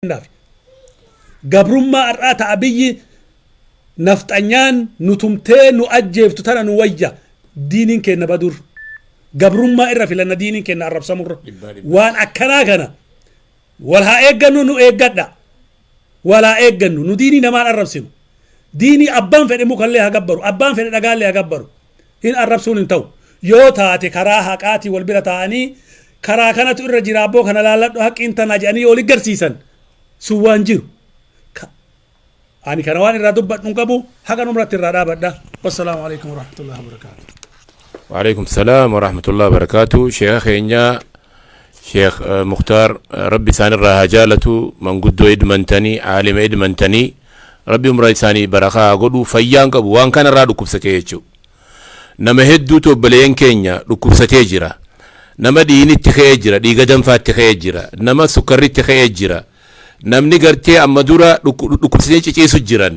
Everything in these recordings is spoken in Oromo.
Kennaaf. Gabrummaa har'aa ta'a biyyi nafxanyaan nu tumtee nu ajjeeftu tana nu wayya diiniin keenna badur. Gabrummaa irra filanna diiniin keenna arrabsamurra. Dhibbaa dhibba. Waan akkanaa kana wal haa eeggannu nu eeggadha. Wal haa eeggannu nu diinii namaan arrabsinu. Diinii abbaan fedhe mukallee haa gabbaru abbaan fedhe dhagaallee haa gabbaru. Hin arrabsuun hin ta'u. Yoo taate karaa haqaatii wal bira taa'anii karaa kanatu irra jira abboo kana laalladhu haqqiin tanaa jedhanii yoo garsiisan sun waan jiru. Ani kana waan irraa dubbadhu hin qabu haqa numratti irraa dhaabadha. Wassalaamu alaikum warahmatullahi wabarakaatu. وعليكم السلام ورحمة الله وبركاته. شيخ خينيا شيخ مختار، ربي سان الرهجالة من قدو إدمنتني عالم إدمنتني ربي عمر إساني بركة قدو فيان قبو وان كان رادو كبستيجو نما هدو توبلين كينيا ركبستيجرا نما ديني تخيجرا دي قدم فات تخيجرا نما سكري تخيجرا نمني قرتي أما دورا ركبستيجي سجرا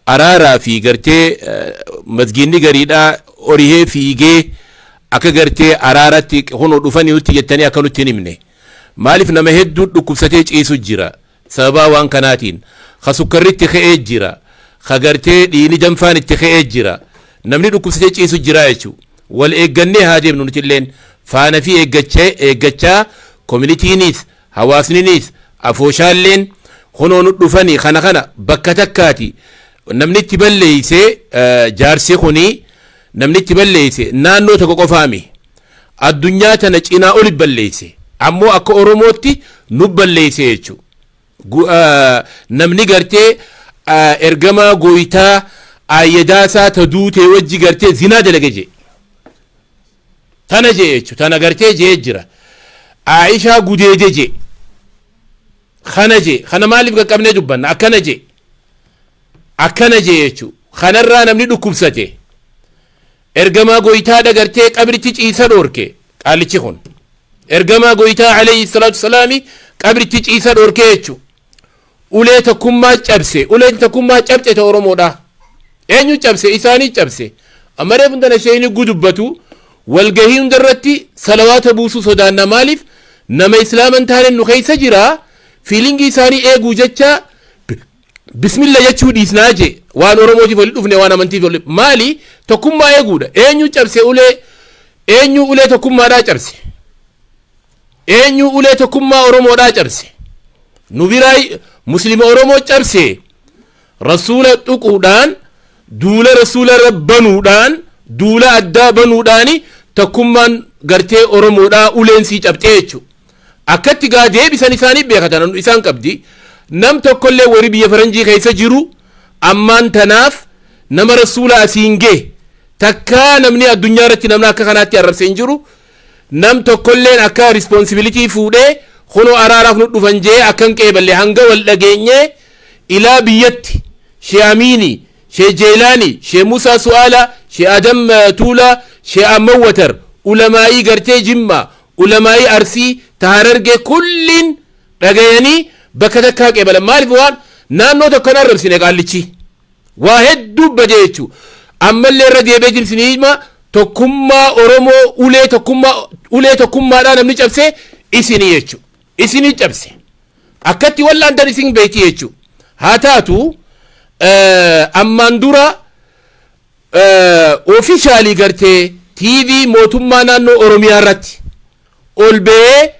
araaraa fi gartee masgiinni gariidhaa orihee fiigee akka gartee araaratti kunoo dhufanii nutti jettanii akka nutti hin himne. Maaliif nama hedduu dhukkubsatee ciisu jira sababaa waan kanaatiin ka sukkarri itti ka'ee jira ka gartee dhiini danfaan itti ka'ee jira namni dhukkubsatee ciisu jira jechuudha. Wal eeggannee haa deemnu nuti illeen faana fi eeggachaa koominiitiinis hawaasninis afooshaalleen kunoo nu dhufanii kana kana bakka takkaati namni itti balleeyse jaarsi kuni namni itti balleeyse naannoo tokko qofaami addunyaa tana cinaa oli balleeyse ammoo akka Oromootti nu balleeyse jechuudha. Namni gartee ergamaa gooyitaa ayyadaasaa ta duutee wajji gartee zinaa dalage jee tana jee jechuudha tana gartee jee jira Aayishaa gudeede jee kana jee kana maaliif qaqqabnee dubbanna akkana jee akkana jee jechuudha kanarraa namni dhukkubsate ergamaa gooyitaa dagartee qabritti ciisa dhoorke qaalichi kun ergamaa gooyitaa alayhi salaatu salaami qabritti ciisa dhoorke jechuudha ulee tokkummaa cabse uleen tokkummaa cabse ta Oromoodha eenyu cabse isaanii cabse amma reefu tana isheen gudubbatu walgahii hundarratti salawaata buusuu sodaanna maaliif nama islaaman taane nu keessa jira feelingii isaanii eeguu jecha bismilla jechuu dhiisnaa je waan Oromootiif wali dhufne waan amantiif wali maali tokkummaa eeguudha eenyu cabse ulee eenyu ulee tokkummaadhaa cabse eenyu ulee tokkummaa Oromoodhaa cabse nu biraa muslima Oromoo cabse rasuula tuquudhaan duula rasuula irra banuudhaan duula addaa banuudhaani tokkummaan gartee Oromoodhaa uleen sii cabxee jechuudha. Akkatti gaa deebisan isaanii beekatan isaan qabdi. Nam tokkollee warri biyya faranjii keessa jiru ammaan tanaaf nama rasuula asiin gee takkaa namni addunyaa irratti namni akka kanaatti arrabsee hin jiru. Nam tokkolleen akka responsibility fuudhee kunoo araaraaf nu dhufan jee akkan qeeballe hanga wal dhageenyee ilaa biyyatti shee Amiini shee Jeelaani shee Musaa Su'aala shee Adam Tuulaa shee Amman ulamaa'ii gartee Jimmaa ulamaa'ii Arsii Taharargee kulliin dhagayanii bakka takkaa qeebalan maaliif waan naannoo tokko kan arrabsine qaallichi waa hedduu badee jechuudha ammallee irra deebi'ee jimsinii hima tokkummaa Oromoo ulee tokkummaa ulee tokkummaadhaa namni cabse isinii jechuudha isinii cabse akkatti wal'aantan isin beekti jechuudha haa taatu ammaan dura officially gartee TV mootummaa naannoo Oromiyaa irratti ol ba'ee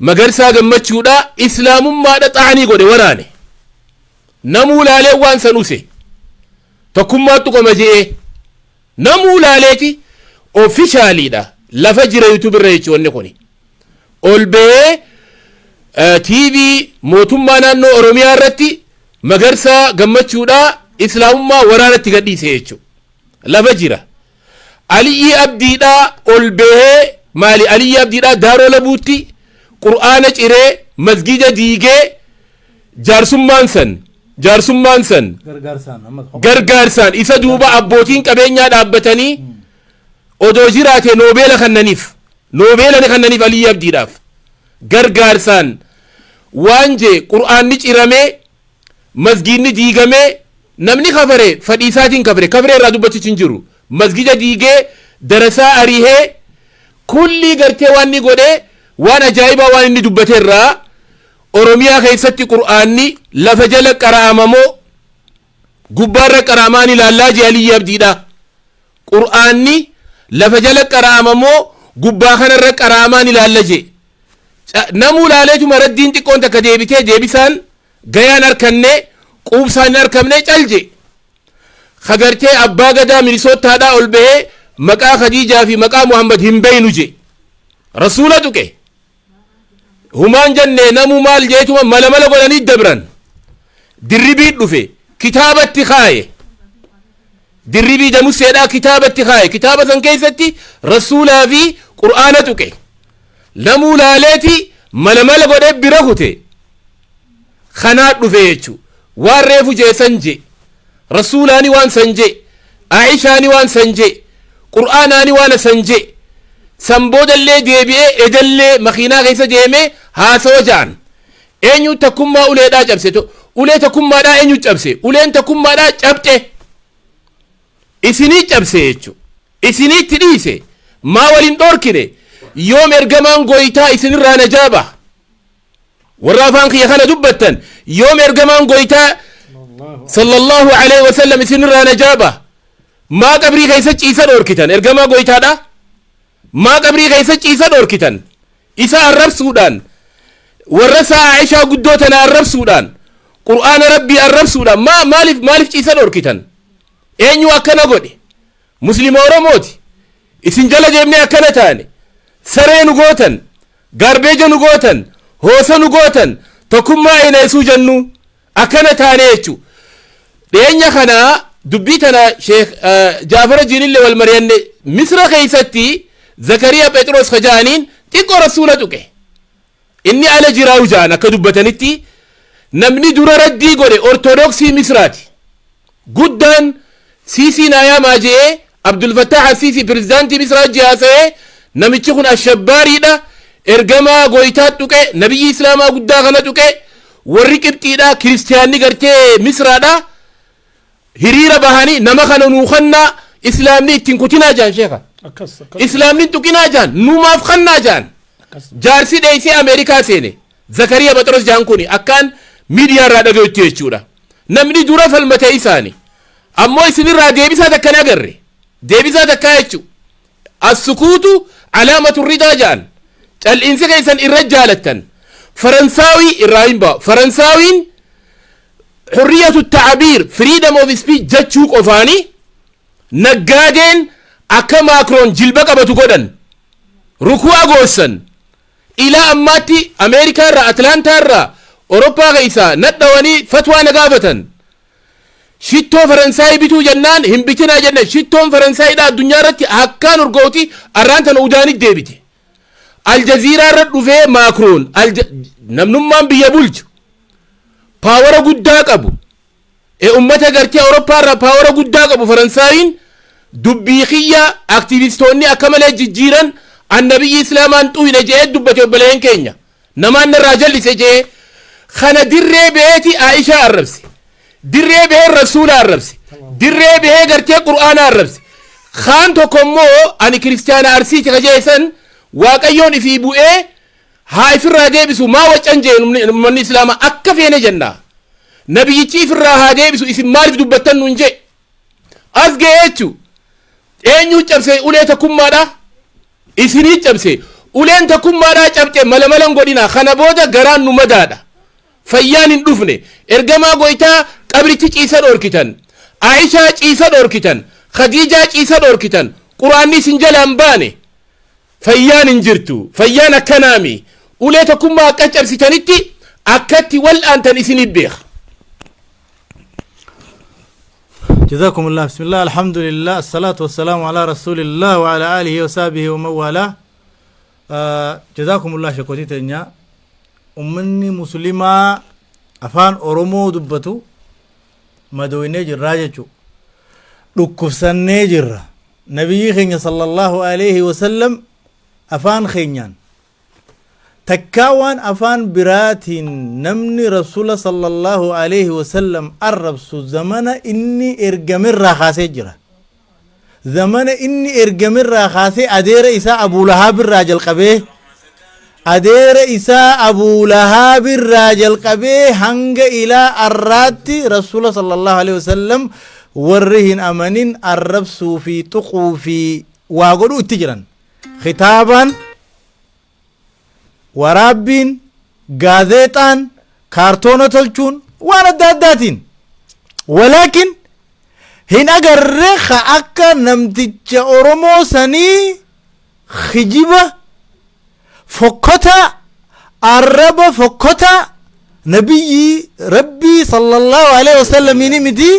Magarsaa Gammachuudha islaamummaadha xaanii godhe waraane namuu laalee waan san use tokkummaattu qoma je'ee namuu laaleeti officiallydha lafa jira YouTube irra jechuun wanni kuni ol ba'ee TV mootummaa naannoo Oromiyaa irratti Magarsaa Gammachuudha islaamummaa waraanatti gadhiise jechuudha lafa jira. Aliyyi Abdiidhaa ol bahee maali Aliyyi Abdiidhaa Daaroo Labuutti qur'aana ciree masgida diigee jaarsummaan san jaarsummaan san gargaarsaan isa duuba abbootiin qabeenyaa dhaabbatanii odoo jiraate noobeela kannaniif noobeela ni kannaniif Aliyyi Abdiidhaaf gargaarsaan waan jee qur'aanni ciramee masgiidni diigamee namni kafare fadhiisaatiin kafare kafare irraa dubbachichi hin jiru masgida diigee darasaa arihee kulli gartee waan inni godhee waan ajaa'ibaa waan inni dubbate irraa Oromiyaa keessatti Qur'aanni lafa jala qara'ama moo gubbaarra qara'amaan ilaallaa jee Aliyyi Abdiidha. Qur'aanni lafa jala qara'ama moo gubbaa kanarra qara'amaan ilaalla jee. Namuu laaleetuma raddiin xiqqoon takka deebitee deebisaan gayaan harkanne quubsaan hin harkamne cal jee. Ka gartee abbaa gadaa Minisoottaadhaa ol bahee maqaa Khadiijaa fi maqaa Muhammad hin beeynu jee. Rasuula tuqe. Humaan jenne namuu maal jeetuma mala mala godhanii dabran. Dirribii dhufe kitaabatti kaaye. Dirribii damusseedhaa kitaabatti kaaye. Kitaaba san keessatti rasuulaa fi qur'aana tuqe. Namuu laaleeti mala mala godhee bira kute. Kanaa dhufe jechu. Waan reefu jee san jee. Rasuulaani waan san jee. Aishaani waan san jee. Qur'aanaani waan san jee. San boodallee deebi'ee edallee makiinaa keessa deemee haasawa ja'an. Eenyu takkummaa uleedhaa cabse? Ulee takkummaadhaa eenyu cabse? Uleen takkummaadhaa cabxe. Isinii cabse jechu. Isiniitti dhiise. Maa waliin dhoorkine? Yoom ergamaan goytaa isinirraa najaa baha? Warra afaan kiyya kana dubbattan, yoom ergamaan goytaa sallallahu alaihi wasallam isinirraa najaa baha? Maa qabrii keessa ciisa dhoorkitan? Ergamaa goytaadha? Maa qabrii keessa ciisa dhoorkitan? Isa arrabsuudhaan, warra isaa Aishaa guddoo tana arrabsuudhaan, Qur'aana Rabbii arrabsuudhaan maa maaliif maaliif ciisa dhoorkitan? Eenyu akkana godhe? Muslima Oromooti. Isin jala deemnee akkana taane. Saree nu gootan, gaarbeeja nu gootan, hoosa nu gootan, tokkummaa eeneesuu jennu akkana taane jechu. Dhiyeenya kana dubbii tana Sheekh Jaafara Jiinillee wal mari'anne. Misra keessatti Zakariya Phexros kajaaniin xiqqoo rasuula tuqe. Inni ala jiraa'u ja'an akka dubbatanitti namni dura raddii godhe Ortodoksii Misraati. Guddaan Siisii Naayaamaa je'ee Abdul Fattah Asiisii pirezidaantii Misraa wajji haasa'ee, namichi kun ashabbaariidha, ergamaa goytaa tuqe, nabiyyi islaamaa guddaa kana tuqe. Warri Qibxiidha, kiristiyaanni gartee Misraadha, hiriira bahanii nama kana nuu kannaa, islaamni ittiin kutinaa jaan sheeka. Akkas akkas. Islaamni hin tuqinaa jaan, numaaf kannaa jaan. Akkas. Jaarsi dheeysee Ameerikaa seene. Zakariya Baxros jaan kuni akkaan miidiyaa irraa dhagayutti jechuudha. Namni dura falmate isaani. Ammoo isinirraa deebisaa takka hin agarre. Deebisaa takkaa jechuu. As-sukuutu alaamatu ridaa jaan. Cal'iinsi keessan irra jaalattan. Faransaawii irraa hin ba'u. Faransawiin hurriyatu ta'abiir, freedom of speech jechuu qofaani naggaadeen akka Maakroon jilba qabatu godhan. Ruku'a goossan. Ilaa ammaatti Ameerikaa irraa, Atlaantaa irraa, Awurooppaa keessaa nadhawanii fatwaa na gaafatan. Shittoo Faransaayii bituu jennaan hin bitinaa jenne. Shittoon Faransaayidha addunyaa irratti akkaan urgooti, arraan tana udaanit deebite. Aljaziiraa irra dhufee Maakroon namnummaan biyya bulchu power guddaa qabu. Ummata gartee Awurooppaa irraa power guddaa qabu. Faransaayinn dubbii kiyya aktivistoonni akka malee jijjiiran, annabiyyi islaamaan xuyne jedhee dubbate. Obboleeyyan keenya namaan narraa jallise jedhee kana dirree beeti Aishaa arrabse, dirree bahee rasuula arrabse, dirree bahee gartee Qur'aana arrabse. Kaan tokko immoo ani kiristiyaana Arsiiti kajeessan, Waaqayyoon ifii bu'ee haa ifirraa deebisu. Maa waccan jee? Ummanni islaamaa akka feene jenna, nabiyyichi ifirraa haa deebisu. Isin maaliif dubbattan nuun jee? As ga'ee jechuu. Eenyu cabse ulee tokkummaadha? Isinii cabse. Uleen tokkummaadhaa cabxe, mala malan godhina. Kana booda garaan nu madaadha, fayyaan hin dhufne. Ergamaa goytaa qabrichi ciisa dhoorkitan, Aishaa ciisa dhoorkitan, Khadiijaa ciisa dhoorkitan, Quraanni isin jalaan baane, fayyaan hin jirtu. Fayyaan akkanaami. Ulee tokkummaa akka cabsitanitti akkatti wal'aantan isinii beeka. جزاكم الله. بسم الله، الحمد لله، الصلاة والسلام على رسول الله وعلى آله وصحبه ومن والاه. جزاكم الله sheekotii teenya. Ummanni muslimaa afaan Oromoo dubbatu madooynee jirraa jechu, dhukkubsannee jirra. Nabiyyi keenya sallallahu alaihi wasallam afaan keenyaan takkaa waan afaan biraatiin namni rasula sallallahu alaihi wasallam arrabsu zamana inni ergamerraa kaasee jira. Zamana inni ergamerraa kaasee adeera isaa Abuu Lahaab irraa jalqabee Adeera isaa Abuu Lahaabirraa jalqabee hanga ilaa arraatti Rasuula sallallahu alaihi wasallam warri hin amanin arrabsuu fi tuquu fi waa godhuu itti jiran. Kitaabaan, waraabbiin, gaazeexaan, kaartoona tolchuun, waan adda addaatiin. Walaakin hin agarre ka akka namticha Oromoo sanii kijiba fokkotaa, arraba fokkotaa, nabiyyii Rabbii sallallahu alaihi wasallamiin miti,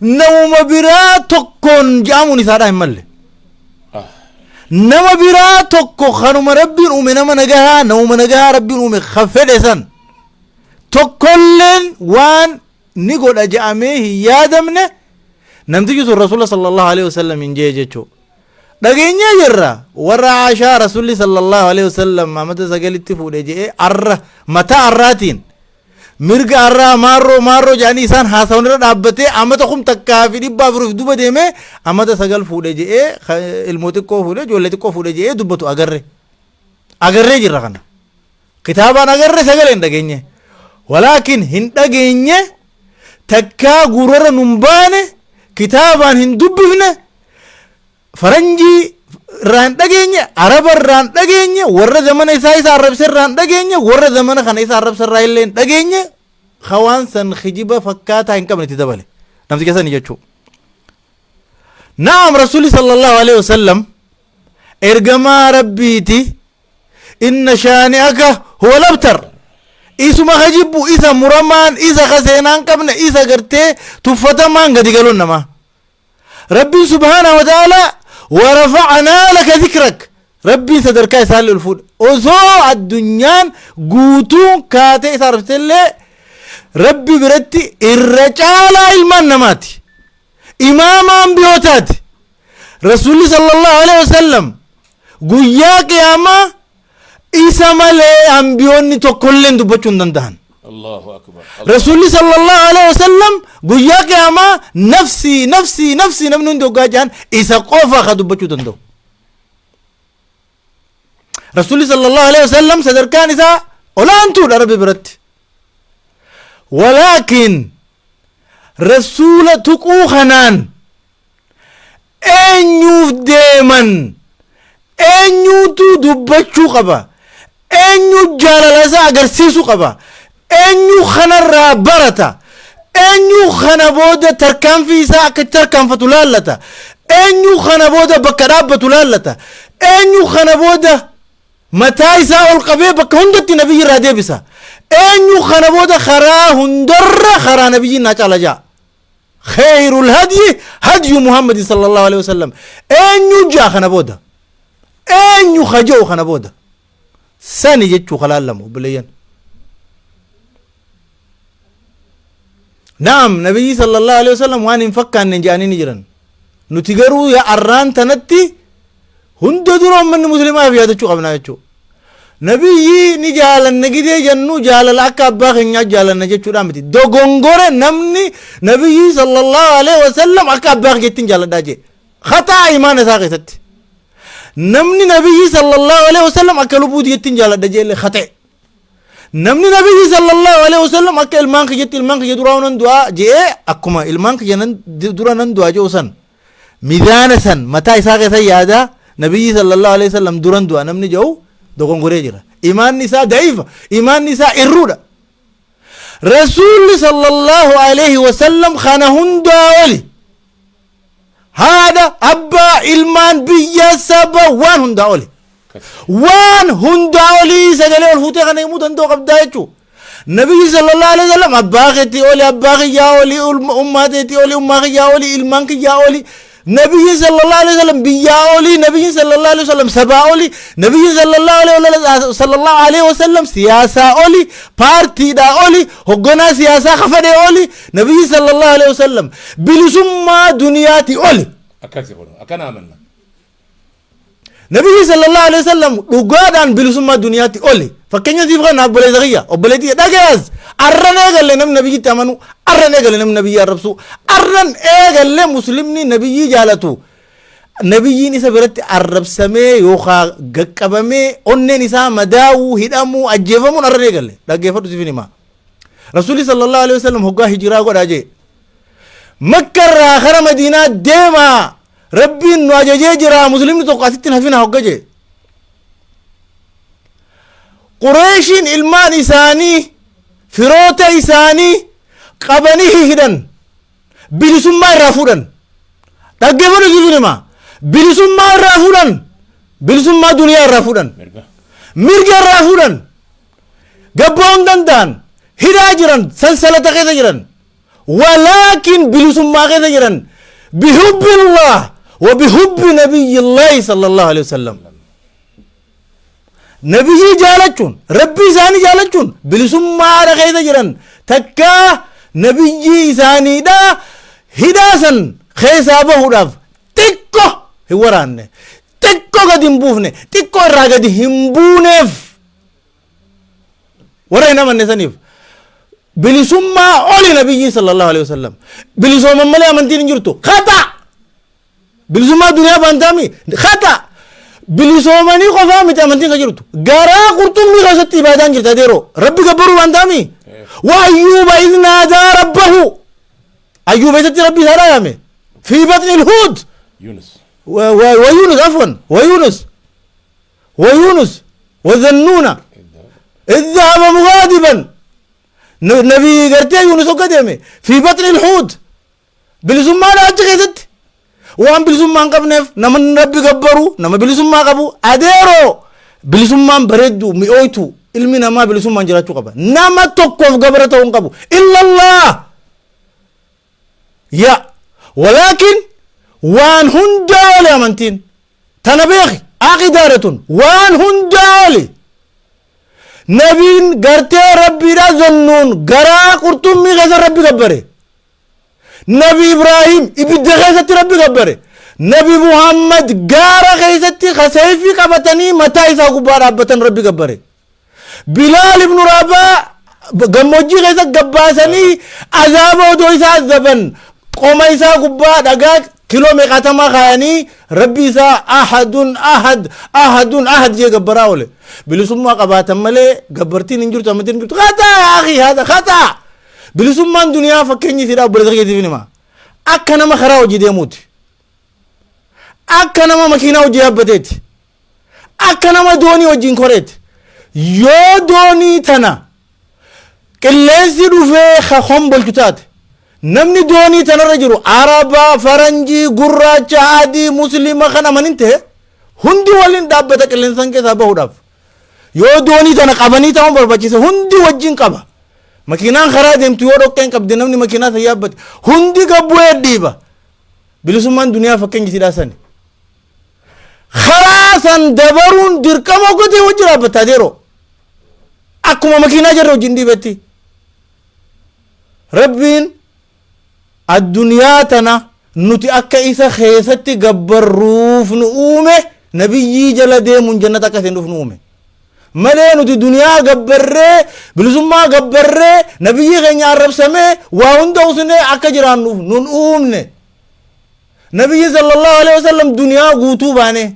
namuma biraa tokkoon je'amuun isaadhaa hin malle. Nama biraa tokko kanuma Rabbiin uume, nama nagahaa, namuma nagahaa Rabbiin uume ka fedhe san tokkolleen waan ni godha je'amee hin yaadamne namtichi sun Rasuula sallallahu alaihi wasallam hin jee jechuu. Dhageenyee jirra, warra Aashaa Rasuulli sallallahu alaihi wasallam amata 9tti fuudhe je'ee arra mataa arraatiin mirga arraa maarroo maarroo jedhanii isaan haasawan irra dhaabbatee amata 1400 duba deemee amata 9 fuudhe je'ee, ilmoo xiqqoo fuudhe, ijoollee xiqqoo fuudhe je'ee dubbatu agarre. Agarree jirra kana. Kitaabaan agarre, sagalee hin dhageenye. Walaakin hin dhageenye, takkaa gurrarra nun baane, kitaabaan hin dubbifne, faranjii irraa hin dhageenye, araba irraa hin dhageenye, warra zamana isaa isa arrabse irraa hin dhageenye, warra zamana kana isa arrabse irraa illee hin dhageenye. Hawaan san kijiba fakkaataa hin qabne itti dabale namticha sani jechuu. Naam, Rasuuli sallallahu alaihi wasallam ergamaa Rabbiiti. Inna shaani'aka huwa labtar. Isuma ka jibbu, isa muramaan, isa ka seenaa hin qabne, isa gartee tuffatamaan gadi galuun namaa. Rabbiin subhaanahu wa ta'ala warafa'anaa laka dhikrak, Rabbiin sadarkaa isaallee ol fuudhe. Osoo addunyaan guutuun kaatee isa arrabsitellee Rabbi biratti irra caalaa ilmaan namaati, imaama ambiyootaati. Rasuulli sallallahu alaihi wasallam guyyaa qiyaamaa isa malee ambiyoonni tokkolleen dubbachuu hin danda'an. Allahu akbar. Rasuulli sallallahu alaihi wasallam guyyaa qiyaamaa nafsii nafsii nafsii namni hundi hoggaa jedhan isa qofa ka dubbachuu danda'u. Rasuulli sallallahu alaihi wasallam sadarkaan isaa olaantuudha Rabbi biratti. Walaakin rasuula tuquu kanaan eenyuuf deeman? Eenyuutu dubbachuu qaba? Eenyu jaalala isaa agarsiisuu qaba? Eenyu kanarraa barata? Eenyu kana booda tarkaanfii isaa akka itti tarkaanfatu laallata? Eenyu kana booda bakka dhaabbatu laallata? Eenyu kana booda mataa isaa ol qabee bakka hundatti nabiyyi irraa deebisa? Eenyu kana booda karaa hundarra karaa nabiyyi naa caala ja'a? Khayrul hadyi hadyu Muhammad sallallahu alaihi wasallam. Eenyu ja'a kana booda? Eenyu ka ja'u kana booda sani jechuu kalaallamu, obboleeyyan. Naam, nabiyyi sallallahu alaihi wasallam waan hin fakkaanne jedhanii ni jiran. Nuti garuu yaa arraan tanatti hunda dura ummanni muslimaaf yaadachuu qabna jechuu. Nabiyyi ni jaalanna gidee jennu jaalala akka abbaa keenyaa jaalanna jechuudha miti. Dogongore namni nabiyyi sallallahu alaihi wasallam akka abbaa keettiin jaaladhaa jee. Khataa imaana isaa keessatti. Namni nabiyyi sallallahu alaihi wasallam akka lubbuu tiyyattiin jaaladha jee illee khata'e. Namni nabiyyi sallallahu alaihi wasallam akka ilmaan kiyyatti, ilmaan kiyya duraa nan du'aa je'ee, akkuma ilmaan kiyya nan dura nan du'aa je'u san, mizaana san mataa isaa keessa yaadaa nabiyyi sallallahu alaihi wasallam duran du'a namni je'u dogongoree jira. Imaanni isaa da'iifa. Imaanni isaa irruudha. Rasuulli sallallahu alaihi wasallam kana hundaa oli. Haadha, abbaa, ilmaan, biyya, saba, waan hundaa oli. Waan hundaa olii sagalee ol fuutee kana himuu danda'u qabdaa jechuudha. Nabiyyi sallallahu alaihi wasallam abbaa keetii oli, abbaa kiyyaa oli, ummaa teetii oli, ummaa kiyyaa oli, ilmaan kiyyaa oli. Nabiyyi sallallahu alaihi wasallam biyyaa oli, nabiyyi sallallahu alaihi wasallam sabaa oli, nabiyyi sallallahu alaihi wasallam siyaasaa oli, paartiidhaa oli, hogganaa siyaasaa kafadhee oli, nabiyyi sallallahu alaihi wasallam bilisummaa duniyaati oli. Akkasi kun akkana amanna. Nabiyyi sallallahu alaihi wasallam dhugaadhaan bilisummaa duniyaatti oli. Fakkeenya siif kana, obboleessa kiyya, obboleettii dhagayaas. Arran eegalle namni nabiyyitti amanu, arran eegalle namni nabiyyi arrabsu, arran eegalle muslimni nabiyyi jaalatu. Nabiyyiin isa biratti arrabsamee yookaa gaqqabamee onneen isaa madaawuu, hidhamuu, ajjeefamuun arra hin eegalle. Dhaggeeffadhu siifin himaa. Rasuulli sallallahu alaihi wasallam hoggaa hijiraa godhaa jee. Makka irraa kara Madiinaa deemaa Rabbiin nu ajajee jira muslimni tokko asitti hin hafina hogga jee. Qureeshiin ilmaan isaanii firoota isaanii qabanii hidhan. Bilisummaa irraa fuudhan. Dhaggeeffadhu siifin hima. Bilisummaa irraa fuudhan. Bilisummaa duniyaa irraa fuudhan. Mirga irraa fuudhan. Gabba'uu hin danda'an. Hidhaa jiran. Sansalata keessa jiran. Walaakin bilisummaa keessa jiran. Bihubbillah wa bihubbi nabiyyillaahi sallallahu alaihi wasallam. Nabiyyii jaalachuun, Rabbii isaanii jaalachuun bilisummaadha keessa jiran takkaa nabiyyii isaaniidha hidhaa san keessaa bahuudhaaf xiqqo hin waraanne, xiqqo gadi hin buufne, xiqqo irraa gadi hin buuneef warra hin amanne saniif bilisummaa oli nabiyyii sallallahu alaihi wasallam bilisooman malee amantiin hin jirtu khata. Bilisummaa duniyaa baantaami khata. Bilisoomanii qofaa miti amantiin kan jirtu. Garaa qurxummii keessatti ibaadaan jirti adeeroo. Rabbi gabbaruu baantaami. Wa ayyuuba idh naadaa rabbahu. Ayyuuba isatti rabbi isaa dhaayame. Fi batni ilhuut. Yunus. Wa Yunus afwan. Wa Yunus. Wa Yunus. Wa Zannuuna. Idh dhahaba mugaadiban. Nabii gartee Yunus hogga deeme. Fi batni ilhuut. Bilisummaadha achi keessatti. Waan bilisummaa hin qabneef nama Rabbi gabbaru, nama bilisummaa qabu, adeeroo bilisummaan bareeddu mi'ooytu ilmi namaa bilisummaan jiraachuu qaba. Nama tokkoof gabra ta'uu hin qabu. Illallah. Ya. Walaakin waan hundaa oli amantiin. Tana beeki. Aqidaadha tun. Waan hundaa oli. Nabiin gartee Rabbiidha zannuun garaa qurxummii keessa Rabbi gabbare. Nabi Ibraahim ibidda keessatti Rabbi gabbare. Nabi Muhammad gaara keessatti ka seeyfii qabatanii mataa isaa gubbaa dhaabbatan Rabbi gabbare. Bilaal ibnu Rabaa gammoojjii keessa gabbaasanii azaaba odoo isaa azaban qoma isaa gubbaa dhagaa kiloo meeqaatamaa kaayanii Rabbi isaa ahadun ahad ahadun ahad jee gabbaraa oole. Bilisummaa qabaatan malee gabbartiin hin jirtu amantiin hin jirtu. Khataa yaa akhi haadha khataa. Bilisummaan duniyaa fakkeenyi isiidha obboleessa keetiif hima. Akka nama karaa hojii deemuuti. Akka nama makiinaa hojii yaabbateeti. Akka nama doonii wajjin koreeti. Yoo doonii tana qilleensi dhufee ka hombolchu taate namni doonii tanarra jiru araba, faranjii, gurraacha, adii, muslima kan amanin ta'e hundi waliin dhaabbata qilleensa san keessaa bahuudhaaf. Yoo doonii tana qabanii ta'uun barbaachise hundi wajjin qaba. Makiinaan karaa deemtu yoo dhoqqeen qabde namni makiinaa san yaabbate hundi gabbu'ee dhiiba. Bilisummaan duniyaa fakkeenya isiidhaa sani. Karaa san dabaruun dirqama oggatee wajji dhaabbatta adeeroo. Akkuma makiinaa jarra wajjin dhiibetti. Rabbiin addunyaa tana nuti akka isa keessatti gabbarruuf nu uume nabiyyii jala deemuun jannata akka seennuuf nu uume. Malee nuti duniyaa gabbarree bilisummaa gabbarree nabiyyii keenya arrabsamee waa hunda usnee akka jiraannuuf nun uumne. Nabiyyi sallallahu alaihi wasallam duniyaa guutuu baane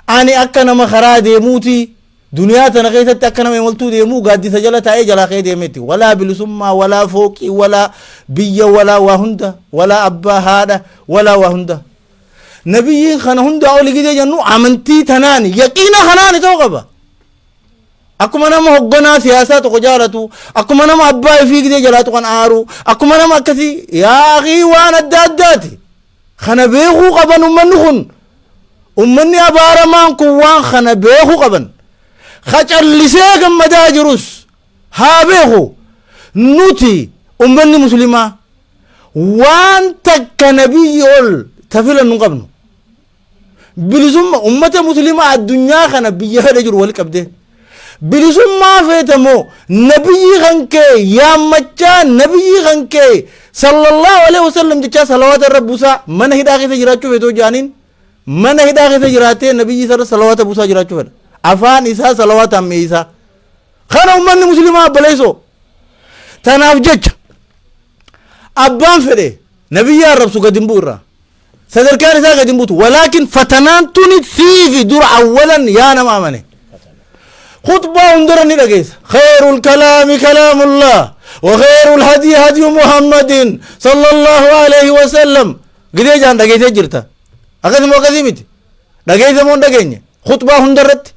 ani akka nama karaa deemuuti duniyaa tana keessatti akka nama imaltuu deemuu gaaddisa jala taa'ee jalaa ka'ee deemeeti. Walaa bilisummaa, walaa fooqii, walaa biyya, walaa waa hunda, walaa abbaa haadha, walaa waa hunda. Nabiyyiin kana hundaa oli gidee jennu amantii tanaani yaqiina kanaani ta'uu qaba. Akkuma nama hogganaa siyaasaa tokko jaalatu, akkuma nama abbaa ifii gidee jalaatu kan aaru, akkuma nama akkasii yaa akii waan adda addaati. Kana beekuu qaban ummanni kun. Ummanni abaaramaan kun waan kana beekuu qaban. Ka callisee gammadaa jirus haa beeku. Nuti ummanni muslimaa waan takka nabiyyi ol ta filannu hin qabnu. Bilisumma ummata muslimaa addunyaa kana biyya fedhe jiru wali qabdee. Bilisummaa feeta moo nabiyyi kan kee yaammachaa nabiyyi kan kee sallallahu alaihi wasallam jechaa salawaata irra buusaa mana hidhaa keessa jiraachuu feetoo jaaniin mana hidhaa keessa jiraatee nabiyyi isa irra salawaata buusaa jiraachuu fedha. Afaan isaa salawaataan mi'eessaa. Kana ummanni muslimaa abbaleessoo. Tanaaf jecha abbaan fedhe nabiyyi arrabsu gad hin bu'u irraa. Sadarkaan isaa gadi hin buutu. Walaakin fatanaan tuni siifi dura awwalan yaa nama amane. Khutbaa hundarra ni dhageessa. Khayrul kalaami kalaamullah wa khayrul hadii hadyu Muhammadin sallallahu alayhi wa sallam. Gidee jaan dhageessee jirta. Akkasii moo akkasii miti? Dhageessa moo hin dhageenye? Khutbaa hundarratti.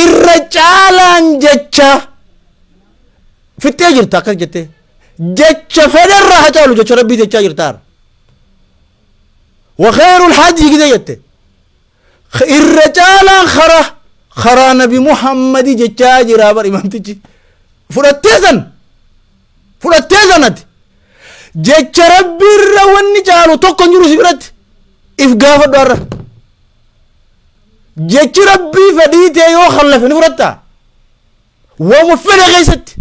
Irra caalaan jecha fixxee jirta akkas jettee. Jecha fedherra haa caalu jecha rabbii jechaa jirta har'a. Wa khayrul hadii gidee jette. Irra caalaan karaa nabi Muhammadi jechaa jira bar imaamtichi. Fudhattee san fudhattee sanati jecha rabbiirra wanni caalu tokko hin jiru si biratti if gaafadhu har'a. Jechi rabbii fedhii ta'e yoo kallafe ni fudhattaa? Waanuma fedhe keessatti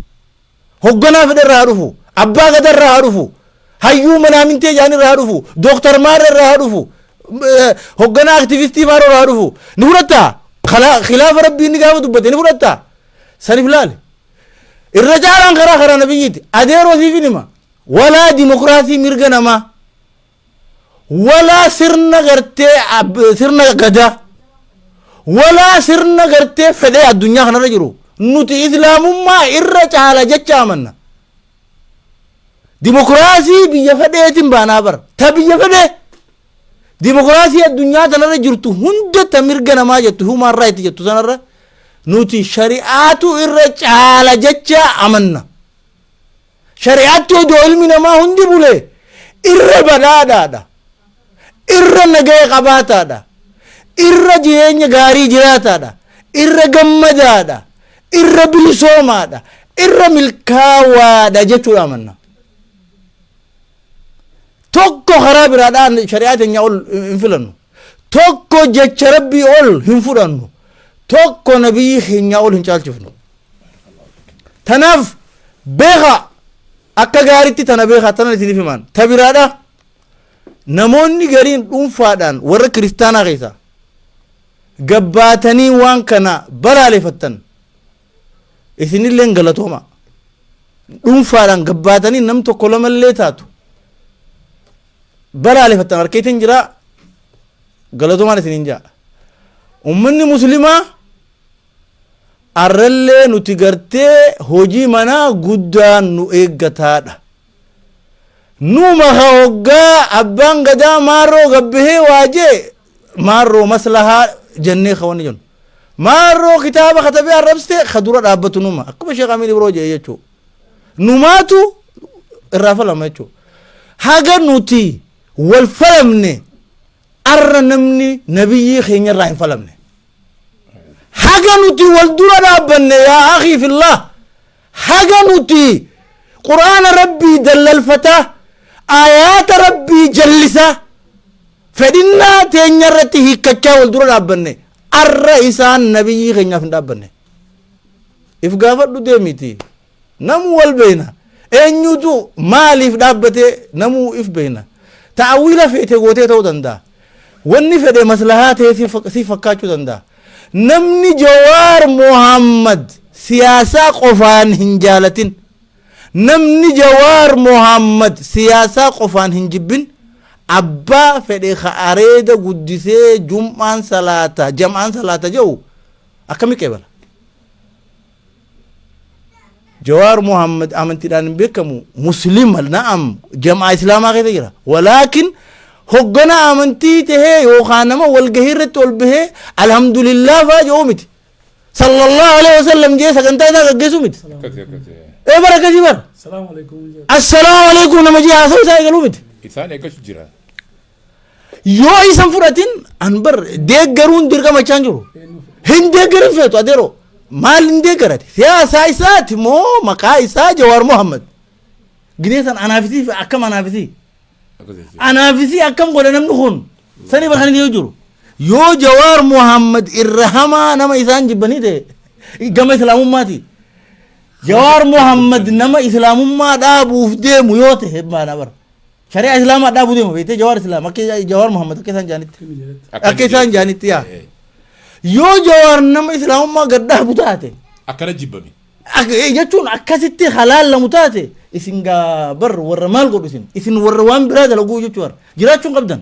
hogganaa fedhe irraa haa dhufu, abbaa gadaa irraa haa dhufu, hayyuu manaamintee jaan irraa haa dhufu, dooktar maarra irraa haa dhufu, hogganaa aktivistii maarra irraa haa dhufu, ni fudhattaa? Khilaafa rabbii inni gaafa dubbate ni fudhattaa? Saniif laali. Irra caalaan karaa nabiyyiiti. Adeeroo siifin hima. Walaa dimokiraasii mirga namaa. Walaa sirna gartee sirna gadaa. Walaa sirna gartee fedhee addunyaa kanarra jiru. Nuti islaamummaa irra caala jecha amanna. Dimokiraasii biyya fedheetiin baanaa bara. Ta biyya fedhee. Dimokiraasii addunyaa tanarra jirtu hunda ta mirga namaa jettu human right jettu sanarra nuti shari'aatu irra caala jecha amanna. Shari'aatti odoo ilmi namaa hundi bule irra badhaadhaadha. Irra nagaya qabaataadha. Irra jireenya gaarii jiraataadha. Irra gammadaadha. Irra bilisoomaadha. Irra milkaawaadha jechuudha amanna. Tokko karaa biraadhaan shari'aa teenya ol hin filannu. Tokko jecha rabbii ol hin fudhannu. Tokko nabiyyi keenyaa ol hin caalchifnu. Tanaaf beekaa akka gaariitti tana beekaa tana isiniif himaan. Ta biraadha namoonni gariin dhuunfaadhaan warra kiristaanaa keessaa gabbaatanii waan kana balaaleffattan isinilleen galatooma. Dhuunfaadhaan gabbaatanii nam tokko lamallee taatu balaaleffattan harkeetiin jira galatoomaan isiniin jaa. Ummanni muslimaa arrallee nuti gartee hojii manaa guddaan nu eeggataadha. Numa ka hoggaa abbaan gadaa maarroo gabbahee waajee maarroo maslahaa jennee ka wanni jennu. Maarroo kitaaba katabee arrabsite ka dura dhaabbatu numa akkuma Sheekh Amiin Ibroo jedhe jechuudha. Numaatu irraa falama jechuudha. Haga nuti wal falamne arra namni nabiyyii keenya irraa hin falamne. Haga nuti wal dura dhaabbanne yaa akhii fillah haga nuti quraana rabbii dallalfataa ayaata rabbii jallisaa fedhinnaa teenya irratti hiikkachaa wal dura dhaabbanne arra isaan nabiyyii keenyaaf hin dhaabbanne. If gaafadhu deemiti namuu wal beeyna eenyutu maaliif dhaabbate namuu if beeyna. Ta'awiila feete gootee ta'uu danda'a. Wanni fedhe maslahaa ta'ee si fakkaachuu danda'a. Namni Jawaar Mohammad siyaasaa qofaan hin jaalatin. Namni Jawaar Mohammad siyaasaa qofaan hin jibbin abbaa fedhe ka areeda guddisee jum'aan salaata jam'aan salaata jedhu akkami qeebala? Jawaar Mohammad amantiidhaan hin beekamu muslima na'am jam'aa islaamaa keessa jira. Walaakin hoggana amantii tahee yookaan nama walgahii irratti ol bahee alhamdulillah faa jedhu miti. Sallallahu alaihi wasallam jee sagantaa isaa gaggeessu miti. Ee bara akkasii bara. Salaamu alaikum. Assalaamu alaikum nama jee haasa'u isaa eegaluu miti. Isaan eeggachuu jira. Yoo isan fudhatin an bar deeggaruun dirqama jechaan jiru. Hin deeggarin feetu adeeroo. Maal hin deeggarate? Siyaasaa isaati moo maqaa isaa Jawaar Mohammad? Gidee san anaafisii akkam anaafisii? Anaafisii akkam godha namni kun? Sanii bakka inni jiru. Yoo Jawaar Mohammad irra hamaa nama isaan jibbanii ta'e gama islaamummaati. Jawaar Mohammad nama islaamummaa dhaabuuf deemu yoo ta'e maana bara. Shari'aa islaamaa dhaabuu deema beektee Jawaar islaam akka Jawaar Mohammad akka isaan jaanitti. Akka isaan jaanitti yaa. Yoo Jawaar nama islaamummaa gad dhaabu taate. Akkana jibbame. Jechuun akkasitti halaallamu taate isin gaa bar warra maal godhu isin warra waan biraa dalaguu jechuu bara jiraachuun qabdan.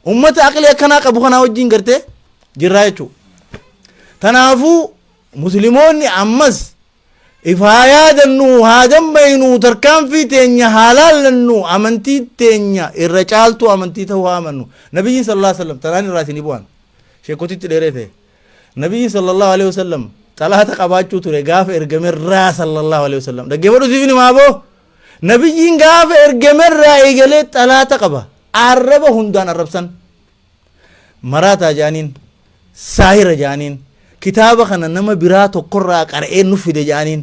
Ummata aqlii akkanaa qabu kanaa wajjin gartee jirraa jechuudha. Tanaafuu Muslimoonni ammas if haa yaadannu, haa dammaynu, tarkaanfii teenya haa laallannu, amantii teenya irra caaltuu amantii ta'uu haa amannu. Nabiyyiin sallallahu alaihi wasallam tanaan irraa isinii bu'an. Sheekotitti dheeree ta'e. Nabiyyiin sallallahu alaihi wasallam xalaata qabaachuu ture gaafa ergamerraa sallallahu alaihi wasallam. Dhaggeeffadhu siif himaa boo. Nabiyyiin gaafa ergamerraa eegalee xalaata qaba. Arraba hundaan arrabsan. Maraataa jedhaniin, saahira jedhaniin, kitaaba kana nama biraa tokkorraa qara'ee nu fide jedhaniin.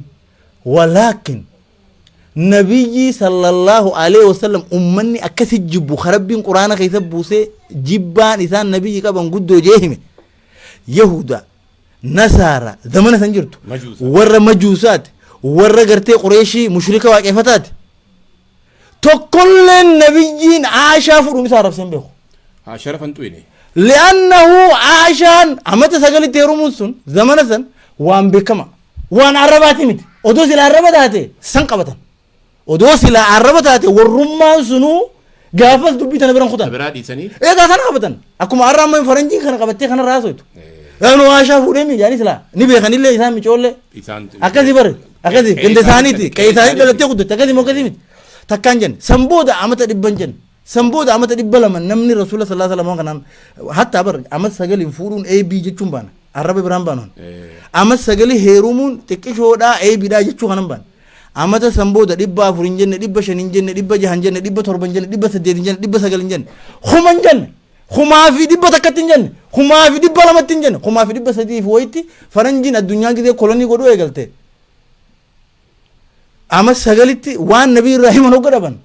Walaakin Nabiyyii sallallahu alaihi wasallam ummanni akkasi jibbu ka Rabbiin Quraana keessa buusee jibbaan isaan nabiyyi qaban guddoo jee hime. Yahuda, Nasaara, zamana san jirtu. Majuusa. Warra majuusaati, warra gartee Qureeshii mushrika waaqeffataati. Tokkolleen nabiyyiin Aashaa fuudhuun isaa arrabsee hin beeku. Haa sharafa hin xuyne. Li'annahu Aashaan amata sagalitti heerumuun sun zamana san waan beekama. Waan arrabaati miti. Odoo sila arraba taate san qabatan. Odoo sila arraba taate warrummaan sunuu gaafas dubbii tana biran kutan. Biraa dhiisanii. Egaa sana qabatan. Akkuma har'a amma faranjiin kana qabattee kana raasoytu. Anu Aashaa fuudhee miidhaanis laa ni beekanillee isaan micoollee. Isaan Akkasi bare akkasi ganda isaaniiti qe'ee isaanii dhalattee guddatte akkasi moo akkasi miti. Takkaan jenne san booda amata dhibban jenne san booda amata 200 namni rasuula sallallahu alaihi wasallam kanaan hattaa bar amata sagaliin fuudhuun AB jechuun baana arraba biraan baanu. Amata sagalii heerumuun xiqqishoodhaa ABdhaa jechuu kanan baana. Amata san booda 400 hin jenne, 500 hin jenne, 600 hin jenne, 700 hin jenne, 800 hin jenne, 900 hin jenne, 1000 hin jenne. 1001tti hin jenne, 1200tti hin jenne, 1300 fi wayitti faranjiin addunyaa gizee kolonii godhuu eegalte. Ama sagalitti waan nabii irraa himan hogga dhaban.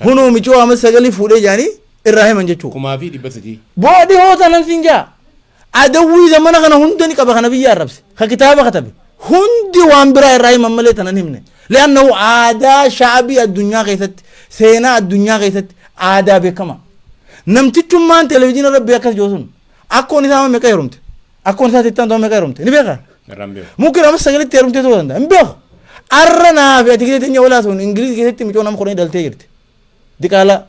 Hunoo micoo ama sagalii fuudhee jaanii irraa himan jechuudha. 1300. Boodhi hoo tanan siin jaa. Adawwii zamana kana hunda ni qaba kana biyya arrabse. Ka kitaaba katabe. Hundi waan biraa irraa himan malee tanan himne. Li'annahu aadaa sha'abii addunyaa keessatti, seenaa addunyaa keessatti aadaa beekama. Namtichummaan televizyiina rabbii akkas jiru sun akkoon isaa amma meeqa heerumte? Akkoon isaa sittaan ta'u meeqa heerumte? Ni beekaa? Irraan beeku. Mukkin amma sagalitti heerumtee ta'uu danda'a. Hin beeku. Arra naa fi ati keessatti teenya walaa sun Ingiliiz keessatti micoo nama kudhanii dhaltee jirti. Diqaalaa.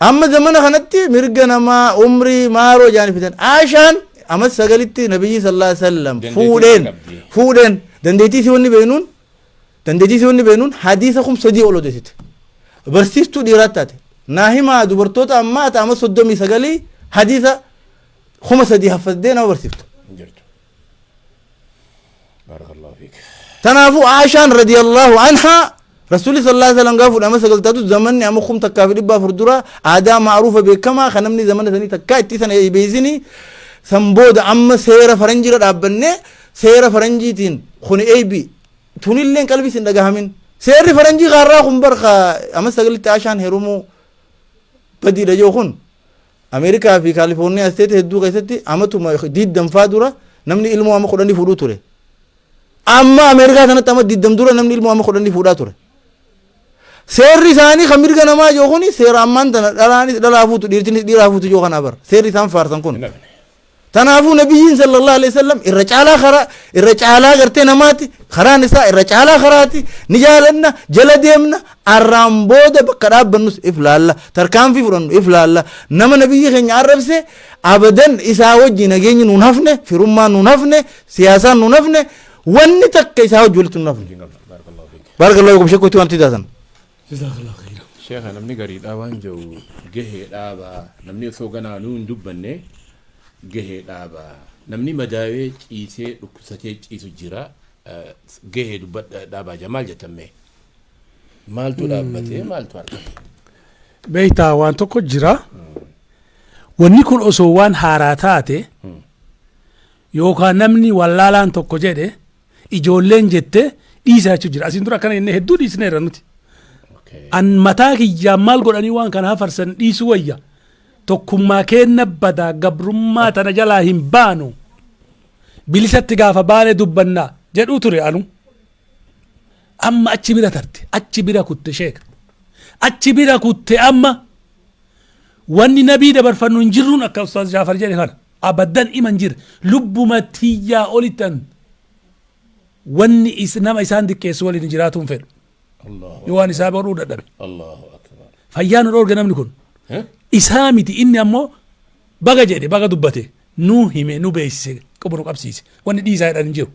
Amma zamana kanatti mirga namaa umrii maaroo jaanii fidan. Aashaan amma sagalitti nabiyyi sallallahu alaihi wasallam Dandeettii fuudheen qabdi. fuudheen dandeettii isii wanni beenuun dandeettii isii wanni beenuun hadiisa 3000 ol odeessite. Barsiistuu dhiiraa taate. Naa himaa dubartoota ammaa ta'ama 39 hadiisa 3000 haffaddee nama barsiiftu. Hin jirtu. Barakallahu fiik. Tanaafuu Aashaan radiyallahu anhaa Rasuulli sallallahu alaihi wasallam gaafa fuudhama sagal taatu zamanni amma 1400 dura aadaa ma'ruufa beekamaa kan namni zamana sanii takkaa itti sana beeksini san booda amma seera faranjiirra dhaabbannee seera faranjiitiin kuni eebi tunilleen qalbii sin dhagahamin seerri faranjii kaarraa kun bar amma sagalitti Aashaan heerumuu badiidha jiru kun Ameerikaa fi Kaalifoorniyaa isteeta hedduu keessatti amatuma diiddanfaa dura namni ilmoo amma kudhanii fuudhuu ture. Amma Ameerikaa sanatti amma diiddam dura namni ilmoo amma kudhanii fuudhaa ture. Seerri isaanii kan mirga namaa jiru kuni seera ammaan tana dhalaanis dhalaa fuutu dhiirtinis dhiiraa fuutu jiru kanaa bara. Seerri isaan faarsan kun. Hin hafne. Tanaafuu nabiyyiin sallallahu alaihi wasallam irra caalaa karaa irra caalaa gartee namaati karaan isaa irra caalaa karaati ni jaalanna jala deemna arraan booda bakka dhaabbannus if laalla tarkaanfii fudhannu if laalla nama nabiyyi keenya arrabse abadan isaa wajji nageenyi nuun hafne firummaan nuun hafne siyaasaan nuun hafne wanni takka isaa wajji walitti nuun hafne. Barakallahu fiik. Barakallahu fiikum shekkoo itti wanti taatan. Jazakallahu khairan. Sheekha namni gariidhaa waan jiru gahee dhaabaa namni osoo ganaa nuu hin dubbanne gahee dhaabaa namni madaawee ciisee dhukkubsatee ciisu jira gahee dubbadha dhaabaa jira maal jettan mee maaltu dhaabbatee maaltu argate. Beektaa waan tokko jira. Wanni kun osoo waan haaraa taate yookaan namni wallaalaan tokko jedhe ijoolleen jette dhiisaa jechuun jira. Asiin dura akkana jennee hedduu dhiisneerra nuti. An mataa kiyyaan maal godhanii waan kana hafarsan dhiisuu wayya. Tokkummaa keenna badaa gabrummaa tana jalaa hin baanu. Bilisatti gaafa baane dubbanna jedhuu ture anu. Amma achi bira tarte achi bira kutte sheeka. Achi bira kutte amma wanni nabii dabarfannu hin jirruun akka Ustaaz Jaafar jedhe kana. Abaddan ima hin jirre lubbuma tiyyaa olittan wanni nama isaan diqqeessu waliin jiraatuun fedhu. Allahu Yoo waan isaa godhuu dadhabe. Allahu akbar. Fayyaa nu dhoorge namni kun. Isaa miti, inni ammoo baga jedhe, baga dubbate, nu hime, nu beeksise, qabu nu qabsiise. Wanni dhiisaa jedhan hin jiru.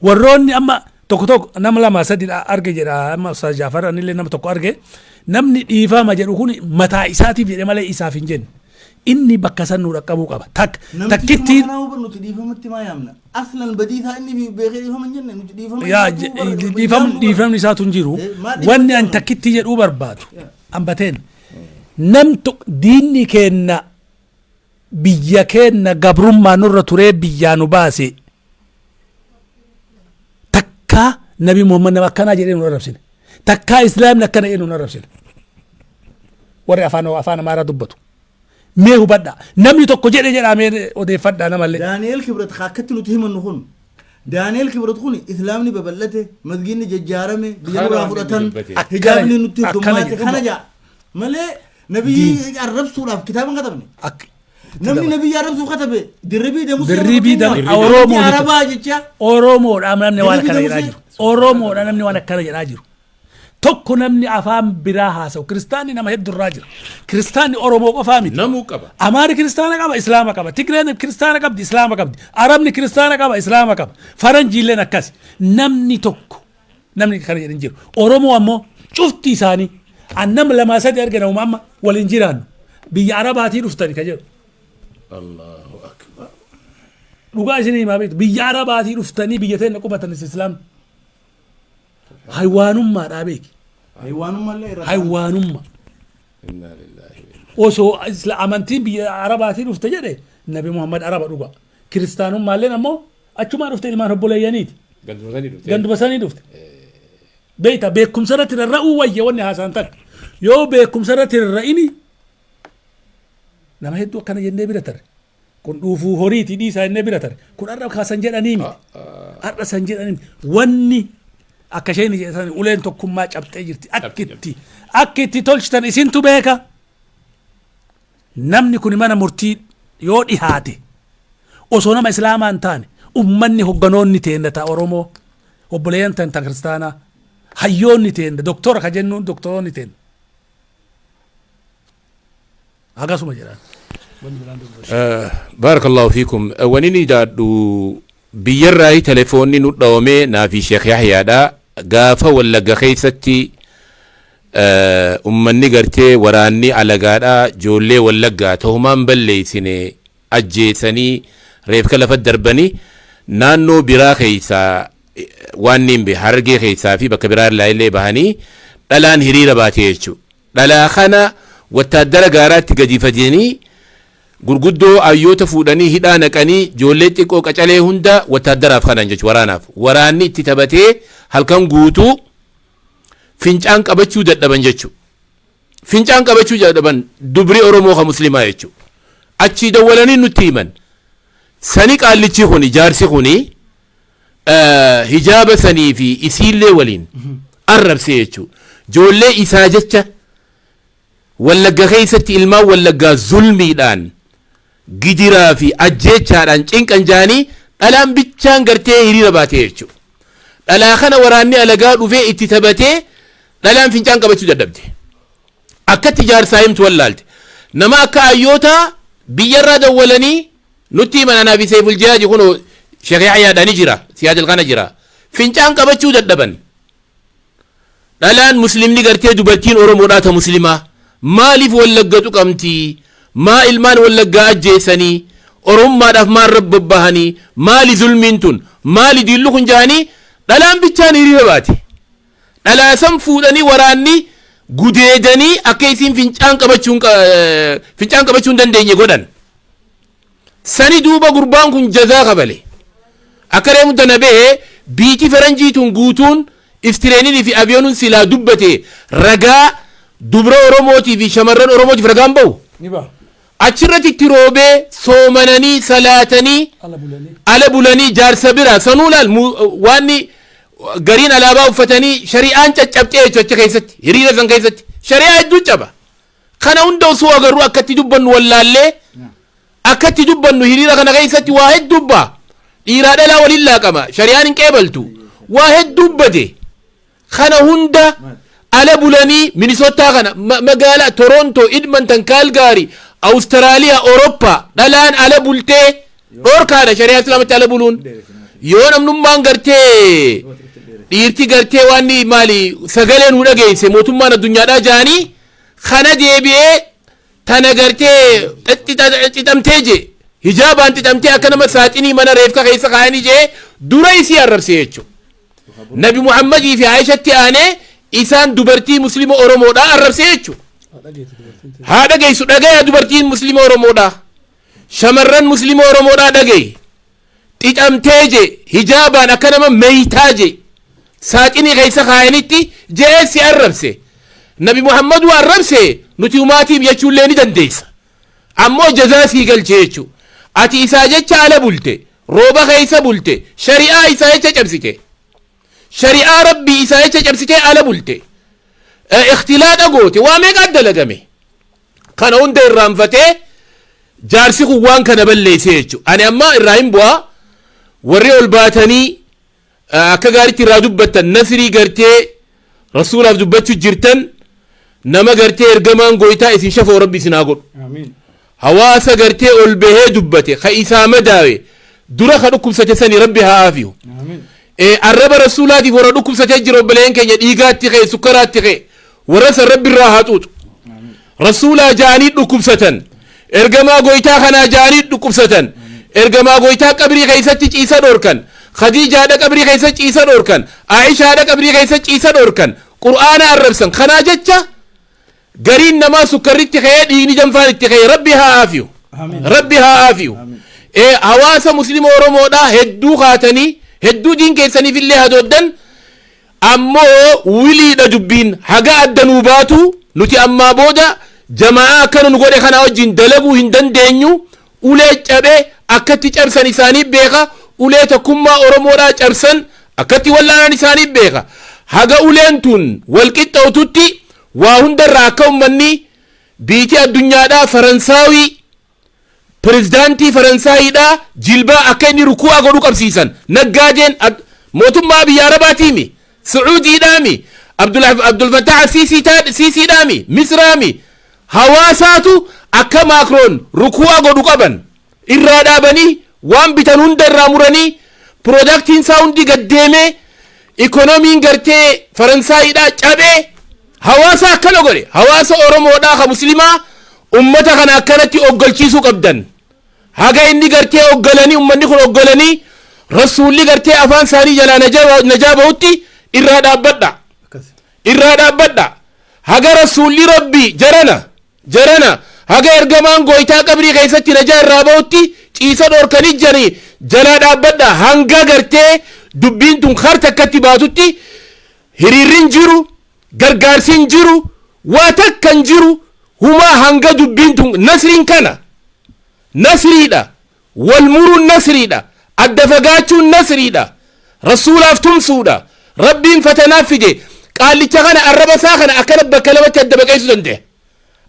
Warroonni amma tokko tokko nama lama sadi arge jedha. Amma Ustaaz Jaafar, anillee nama tokko arge. Namni dhiifama jedhu kun mataa isaatiif jedhe malee isaaf hin jenne. Inni bakka san nu dhaqqabuu qaba. Takkittiin Kana hubannu, nuti dhiifamatti maa yaamna? Aslan badii isaa inni beekee dhiifama hin jenne, nuti dhiifama. Yaa, dhiifamni isaatu hin jiru. Wanni an takkitti jedhuu barbaadu ambateen nam diinni keenna biyya keenna gabrummaa nurra turee biyyaa nu baase, takkaa Nabi Muhammad nama akkanaa jedhee nu arrabsine, takkaa Islaamni akkana jedhee nu arrabsine. Warri afaan Amaaraa dubbatu mee hubadha, namni tokko jedhe jedhaa mee odeeffadhaa namallee. Daani'eel Kibrat akkatti nuti himannu kun, Daani'eel Kibrat kun Islaamni babal'ate, masgiinni jajjaarame, biyya nurraa fudhatan, hijaabni nutti heddummaate kana ja'a malee nabiyyi arrabsuudhaaf kitaaba hin katabne. Namni nabiyyi arrabsuuf katabe Dirribii Damusee. Dirribii Damusee Oromoo. Arabaa jecha. Oromoodha namni waan akkana jedhaa jiru. Oromoodha namni waan akkana jedhaa jiru. Tokko namni afaan biraa haasa'u, kiristaanni nama heddurraa jira. Kiristaanni Oromoo qofaa miti. Namuu qaba. Amaari kiristaana qaba, Islaama qaba. Tigreen kiristaana qabdi, Islaama qabdi. Arabni kiristaana qaba, Islaama qaba. Faranjiilleen akkas. Namni tokko namni kana jedhan jiru. Oromoo ammoo cufti isaanii an nama lamaa sadi argina uma amma waliin jiraannu. Biyya Arabaatii dhuftani ka jedhu. Allahu akbar. Dhugaa isinii himaa beektu, biyya Arabaatii dhuftanii biyya teenya qubatanis Islaamni. Haywaanummaadhaa beeki. Haywaanummallee irra. Haywaanummaa. Inna lillahi. Osoo amantiin biyya Arabaatii dhufte jedhe, Nabi Muhammad Araba dhuga. Kiristaanummaalleen ammoo achumaa dhufte, ilmaan obboleeyyaniiti. Ganduma sanii dhufte. Ganduma sanii dhufte. Beekta, beekumsa irratti rarra'uu wayya wanni haasaan takka. Yoo beekumsa irratti rarra'ini nama hedduu akkana jennee bira tarre. Kun dhuufuu horiiti, dhiisaa jennee bira tarre. Kun har'a kaasan jedhanii miti. Har'a san jedhanii miti. Wanni akka isheen jedhan uleen tokkummaa cabxee jirti. Akkitti tolchitan isintu beeka. Namni kun mana murtii yoo dhihaate, osoo nama Islaamaa hin taane, ummanni hogganoonni teenna ta Oromoo, obboleeyyan tan ta kiristaanaa, hayyoonni teenna, doktora ka jennuun, doktoroonni teenna, hagasuma jedhaan. Wanni biraan dubbatu. Barakallahu fiikum. Wani ni daadhu, biyyarraayi telefoonni nu dhawame naafi Sheekh Yahyaadha. Gaafa Wallagga keessatti ummanni gartee waraanni alagaadha ijoollee Wallaggaa ta'umaan balleessine ajjeesanii reefka lafa darbanii, naannoo biraa keessaa waan niin Harargee keessaa fi bakka biraa irraa illee bahanii dhalaan hiriira baate jechuudha. Dhalaa kana wattaaddara gaaraatti gadi fadanii, gurguddoo ayyoota fuudhanii hidhaa naqanii, ijoollee xiqqoo qacalee hunda wattaaddaraaf kanan jechuudha, waraanaaf. Waraanni itti taphatee halkan guutuu fincaan qabachuu dadhaban jechuudha. Fincaan qabachuu dadhaban dubri Oromoo kan Muslimaa jechuudha. Achii dawwalanii nutti himan. Sani qaallichi kuni, jaarsi kuni, hijaaba sanii fi isiillee waliin arrabsee jechuudha. Ijoollee isaa jecha Wallagga keessatti ilmaan Wallaggaa zulmiidhaan, gidiraa fi ajjeechaadhaan cinqan jaanii dhalaan bichaan gartee hiriira baatee jechuudha. Dhalaa kana waraanni alagaa dhufee itti taphatee dhalaan fincaan qabachuu dadhabde. Akkatti jaarsaa himtu wallaalte. Nama akka ayyootaa biyyarraa dawwalanii nutti himan, anaa fi Seeful Jihaadi kun Sheekh Yahyaadha ni jira. Siyaadil kana jira. Fincaan qabachuu dadhaban. Dhalaan Muslimni gartee dubartiin Oromoodhaa ta Muslimaa maaliif Wallagga tuqamti? Maa ilmaan Wallaggaa ajjeessanii? Oromummaadhaaf maal rabbabbahanii? Maali zulmiin tun? Maali diillu kun jahanii dhalaan bichaan hiriira baate. Dhalaa san fuudhanii waraanni gudeedanii akka isiin fincaan qabachuu hin dandeenye godhan. Sani duuba gurbaan kun jazaa kabale. Akka reemu tana bahee biitii faranjii tun guutuun istireeninii fi aviyoonuun silaa dubbate, ragaa dubra Oromootii fi shamarran Oromootiif ragaan bahu. Ni ba'a. Achirratti itti roobee soomananii salaatanii Ala bulanii. Ala bulanii jaarsa bira sanuu laal, waanni gariin alaabaa uffatanii shari'aan caccabxee jechuudha. Achi keessatti, hiriira san keessatti shari'aa hedduu caba. Kana hunda osoo agarru akkatti dubbannu wallaallee, akkatti dubbannu hiriira kana keessatti waa hedduu ba'a. Dhiiraa dhalaa waliin laaqama, shari'aan hin qeebaltu, waa hedduu bade. Kana hunda ala bulanii Minisootaa kana, magaalaa Toronto, Edmonton, Calgary, Awustiraaliyaa, Awurooppaa dhalaan ala bultee dhoorkaadha. Shari'aa Islaamatti ala buluun yoo namnummaan gartee dhiirti gartee waan maali sagalee nu dhageesse mootummaan addunyaadhaa jaanii kana deebi'ee tana gartee xixamtee je, hijaabaan xixamtee akka nama saaxinii mana reefka keessa kaayanii jee dura isii arrabse jechuudha. Nabi Muhammadii fi Aayishatti aanee isaan dubartii Muslima Oromoodhaa arrabse jechuudha. Haa dhageessu, dhagaya, dubartiin Muslima Oromoodhaa, shamarran Muslima Oromoodhaa dhagaye. Xixamtee je, hijaabaan akka nama meeytaa je, saaxinii keessa kaayanitti je'ee si arrabse. Nabi Muhammaduu arrabse, nuti humaatiif jechuullee ni dandeessa. Ammoo jazaa sii galche jechuudha. Ati isaa jecha ala bulte, rooba keessa bulte, shari'aa isaa jecha cabsite. Shari'aa Rabbii isaa jecha cabsitee ala bulte. Ikhtilaaxa goote, waa meeqa dalagame. Kana hunda irraanfatee jaarsi kun waan kana balleesse jechuudha. Ani amma irraa hin bu'aa. Warri ol baatanii akka gaariitti irraa dubbattan, nasrii gartee rasuulaaf dubbachuu jirtan, nama gartee ergamaan gooytaa isin shafoo Rabbi isin haa godhu. Hawaasa gartee ol bahee dubbate ka isaa madaawe dura ka dhukkubsate sani Rabbi haa aafiyu. Arraba rasuulaatiif warra dhukkubsatee jira, obboleen keenya dhiigaatti ka'e, sukkaraatti ka'e, warra san Rabbi irraa haa xuuxu. Rasuulaa ja'anii dhukkubsatan. Ergamaa gooytaa kanaa ja'anii dhukkubsatan. Ergamaa gooytaa qabrii keessatti ciisa dhorkan. Khadiijaadha qabrii keessa ciisa dhorkan. Aishaadha qabrii keessa ciisa dhorkan. Qur'aana arrabsan. Kanaa jecha gariin namaa sukkarritti ka'ee, dhiigni danfaan itti ka'ee, Rabbi haa aafiyu. Rabbi haa aafiyu. Hawaasa Muslima Oromoodhaa hedduu kaatanii hedduu diin keessaniif illee hadooddan, ammoo wiliidha dubbiin haga adda nuu baatu. Nuti ammaa booda jamaa'aa akkana nu godhe kana wajjin dalaguu hin dandeenyu. Ulee cabee akkatti cabsan isaanii beeka. Ulee tokkummaa Oromoodhaa cabsan akkatti wallaanan isaanii beeka. Haga uleen tun wal qixxootutti waa hundarraa akka ummanni biitii addunyaadhaa Faransaawii, pirezidaantii Faransaayidhaa jilbaa akka inni ruku'aa godhu qabsiisan. Naggaadeen mootummaa biyya Arabaatiimi, Sucuudiidhaami, Abdulfattah Siisiidhaami, Misraami, hawaasaatu akka Maakroon ruku'aa godhu qaban. Irraa dhaabanii, waan bitan hunda irraa muranii, productiin isaa hundi gaddeemee, ikonomiin gartee Faransaayidhaa cabee, hawaasa akkana godhe. Hawaasa Oromoodhaa ka Muslimaa ummata kana akkanatti oggalchiisuu qabdan. Haga inni gartee oggalanii, ummanni kun oggalanii, rasuulli gartee afaan isaanii jalaa najaa bahutti irraa dhaabbadha, irraa dhaabbadha. Haga rasuulli Rabbi jarana jarana, haga ergamaan gooytaa qabrii keessatti najaa irraa bahutti ciisa dhorkanii janii jalaa dhaabbadha. Hanga gartee dubbiin tun kar takkatti baatutti hiriirri jiru, gargaarsi hin jiru, waa takka hin jiru humaa. Hanga dubbiin tun nasriin kana nasriidha. Wal muruun nasriidha, adda fagaachuun nasriidha, rasuulaaf tumsuudha. Rabbiin fatanaaf fide qaallicha kana. Arraba isaa kana akkana bakka lamatti adda baqeessuu danda'a,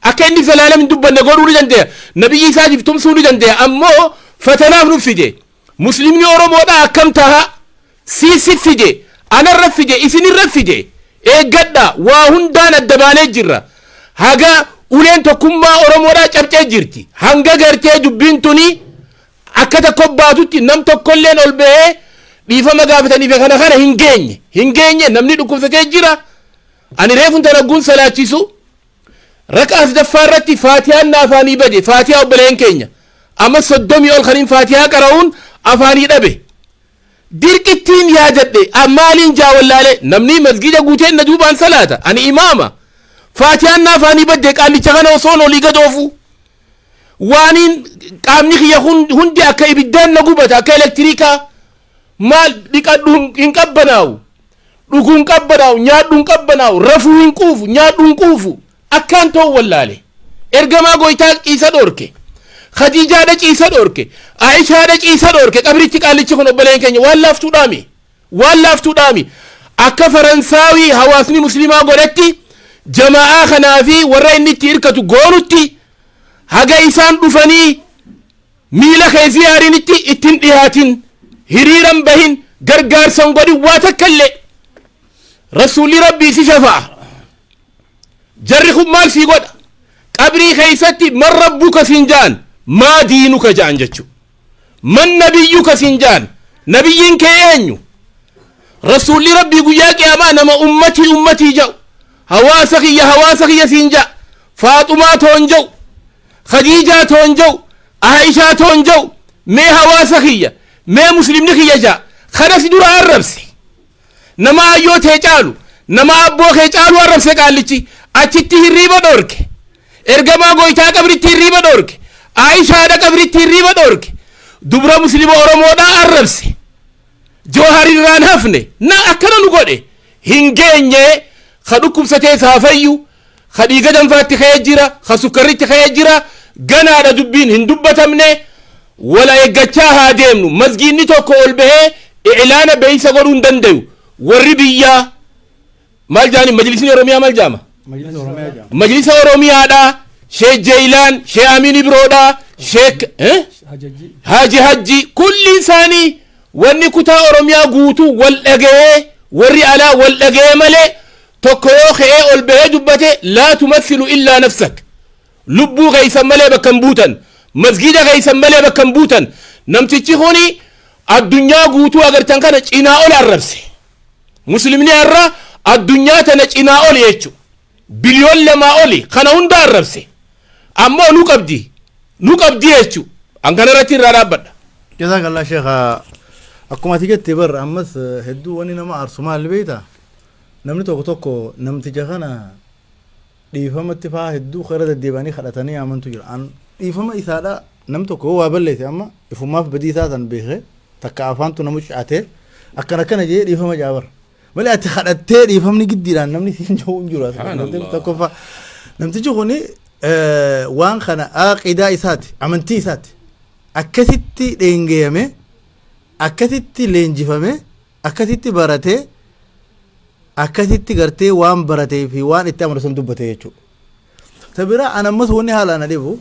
akka inni zalaalam hin dubbanne godhuu ni danda'a, nabiyyi isaatiif tumsuu ni danda'a. Ammoo fatanaaf nu fide. Muslimni Oromoodha akkam taha? Siisi fide, anarra fide, isinirra fide. Eeggadha, waa hundaan adda baanee jirra. Haga uleen tokkummaa Oromoodhaa cabcee jirti. Hanga gartee dubbiin tuni akka tokko baatutti nam tokkolleen ol bahee dhiifama gaafataniif kana kana hin geenye, hin geenye. Namni dhukkubsatee jira. Ani reefun tanagguun salaachisu raqaa sadaffaa irratti faatiyaan na afaanii bade. Faatiyaa, obboleen keenya, amma 30 ol kaniin faatiyaa qara'uun afaanii dhabe. Dirqittiin yaadadhe. Maaliin jaa wallaalee. Namni masgida guuteen na duubaan salaata, ani imaama. Faatiyaan na afaanii badde. Qaallicha kana osoon olii gad oofu waaniin qaamni kiyya hundi akka ibiddaan na gubata, akka elektiriikaa. Maal dhiqadhu hin qabbanaa'u, dhuguu hin qabbanaa'u, nyaadhu hin qabbanaa'u, rafuu hin quufu, nyaadhu hin quufu. Akkaan ta'u wallaale. Ergamaa gooytaa ciisa dhoorke, Khadiijaadha ciisa dhoorke, Aishaadha ciisa dhoorke qabritti qaallichi kun. Obboleen keenya, waan laaftuudhaami, waan laaftuudhaami. Akka Faransaawii hawaasni Muslimaa godhetti jamaa'aa kanaa fi warra inni itti hirkatu goonutti, haga isaan dhufanii miila kee ziyaarinitti ittin dhihaatin, hiriiran bahin, gargaarsan godhin, waa takka illee. Rasuulli Rabbii si shafa'a. Jarri kun maal sii godha? Qabrii keeysatti man rabbuka siin ja'an, maa diinuka ja'an jechu. Man nabiyyuka siin ja'an, nabiyyiin kee eenyu? Rasuulli Rabbii guyyaa qiyaamaa nama ummatii ummatii ja'u, hawaasa kiyya hawaasa kiyya siin ja'a. Faaxumaa toon ja'u, Khadiijaa toon ja'u, Aishaa toon ja'u, mee hawaasa kiyya, mee muslimni kiyya ja'a. Kana si dura arrabse. Nama ayyoo tee caalu, nama abboo kee caalu arrabse. Qaallichi achitti hirriiba dhoorke. Ergamaa Goytaa qabritti hirriiba dhoorke. Aishaadha qabritti hirriiba dhoorke. Dubra muslima Oromoodhaa arrabse. Joohar irraan hafne. Na akkana nu godhe hin geenye. Ka dhukkubsatee haa fayyu, ka dhiiga danfaatti ka'ee jira, ka sukkarritti ka'ee jira. Ganaadha, dubbiin hin dubbatamne. Wala eeggachaa haa deemnu. Masgiinni tokko ol bahee iclaana beeysa godhuu hin dandayu. Warri biyyaa maal jaani? Majlisni Oromiyaa maal jaama? Majlisa Oromiyaa jedhama. Majlisa Oromiyaadha, Sheek Jeeyilaan, Sheek Amin Ibroodha, Sheek Haji Hajji, kulli isaanii wanni kutaa Oromiyaa guutuu wal dhaga'ee, warri alaa wal dhaga'ee malee, tokko yoo ka'ee ol bahee dubbate, laa tumathilu illaa nafsak, lubbuu keeysan malee bakka hin buutan, masgida keeysan malee bakka hin buutan. Namtichi kuni addunyaa guutuu agartan kana cinaa ol arrabse. Muslimni har'a addunyaa tana cinaa ol jechu biliyoon 2 oli kana hunda arrabse. Ammoo nu qabdi, nu qabdi jechu. An kana irratti irraa dhaabbadha. Jazakallah, sheekha. Akkuma ati jette bar, ammas hedduu wanni nama aarsu maal beektaa? Namni tokko tokko namticha kana dhiifamatti faa hedduu irra deddeebi'anii kadhatanii amantu jira. An dhiifama isaadha, namni tokko yoo waa balleesse, amma ifumaaf badii isaa san beekee, takka afaantu nama caatee akkana akkana jee dhiifama jaabar. Malee ati kadhattee dhiifamni giddiidhaan namni siin jiru hin jiru. Subhanallah. Tokkoffaa, namtichi kuni waan kana aqidaa isaati, amantii isaati. Akkasitti dheengeeyame, akkasitti leenjifame, akkasitti baratee, akkasitti gartee waan baratee fi waan itti amanu san dubbate jechuudha. Ta biraa, an ammas wanni haalaan na dhibu,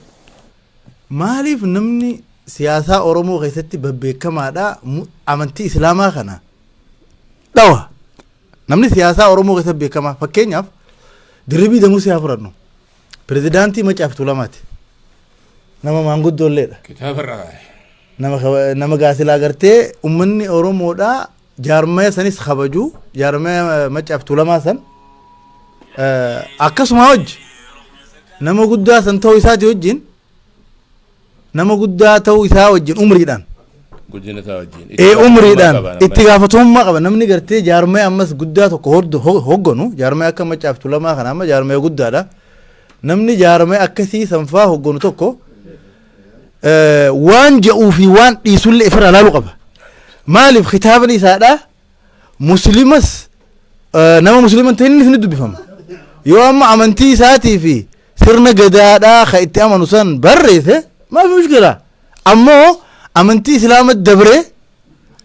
maaliif namni siyaasaa Oromoo keessatti babbeekamaadha amantii Islaamaa kana dhawa? Namni siyaasaa Oromoo keessatti beekamaa, fakkeenyaaf Dirribii Damusee haa fudhannu. Pirezidaantii Macaa fi Tuulamaati. Nama maanguddoolleedha. Kitaabarraa. Nama gaasilaa gartee uummanni Oromoodhaa jaarmaya sanis kabaju, jaarmaya Macaa fi Tuulamaa san akkasuma hojji nama guddaa san ta'uu isaati wajjin, nama guddaa ta'uu isaa wajjin umriidhaan Guddina isaa wajjin. Ee, umriidhaan itti gaafatamummaa qaba. Namni gartee jaarmaya ammas guddaa tokko hogganu, jaarmaya akka Macaa fi Tuulamaa kana amma jaarmaya guddaadha. Namni jaarmaya akkasii sanfaa hogganu tokko waan je'uu fi waan dhiisullee ifirraa ilaaluu qaba. Maaliif? Kitaabni isaadha muslimas nama muslima hin ta'innis ni dubbifama. Yoo amma amantii isaatii fi sirna gadaadhaa ka itti amanu san barreesse, maafi mushkila? Ammoo amantii Islaama dabree,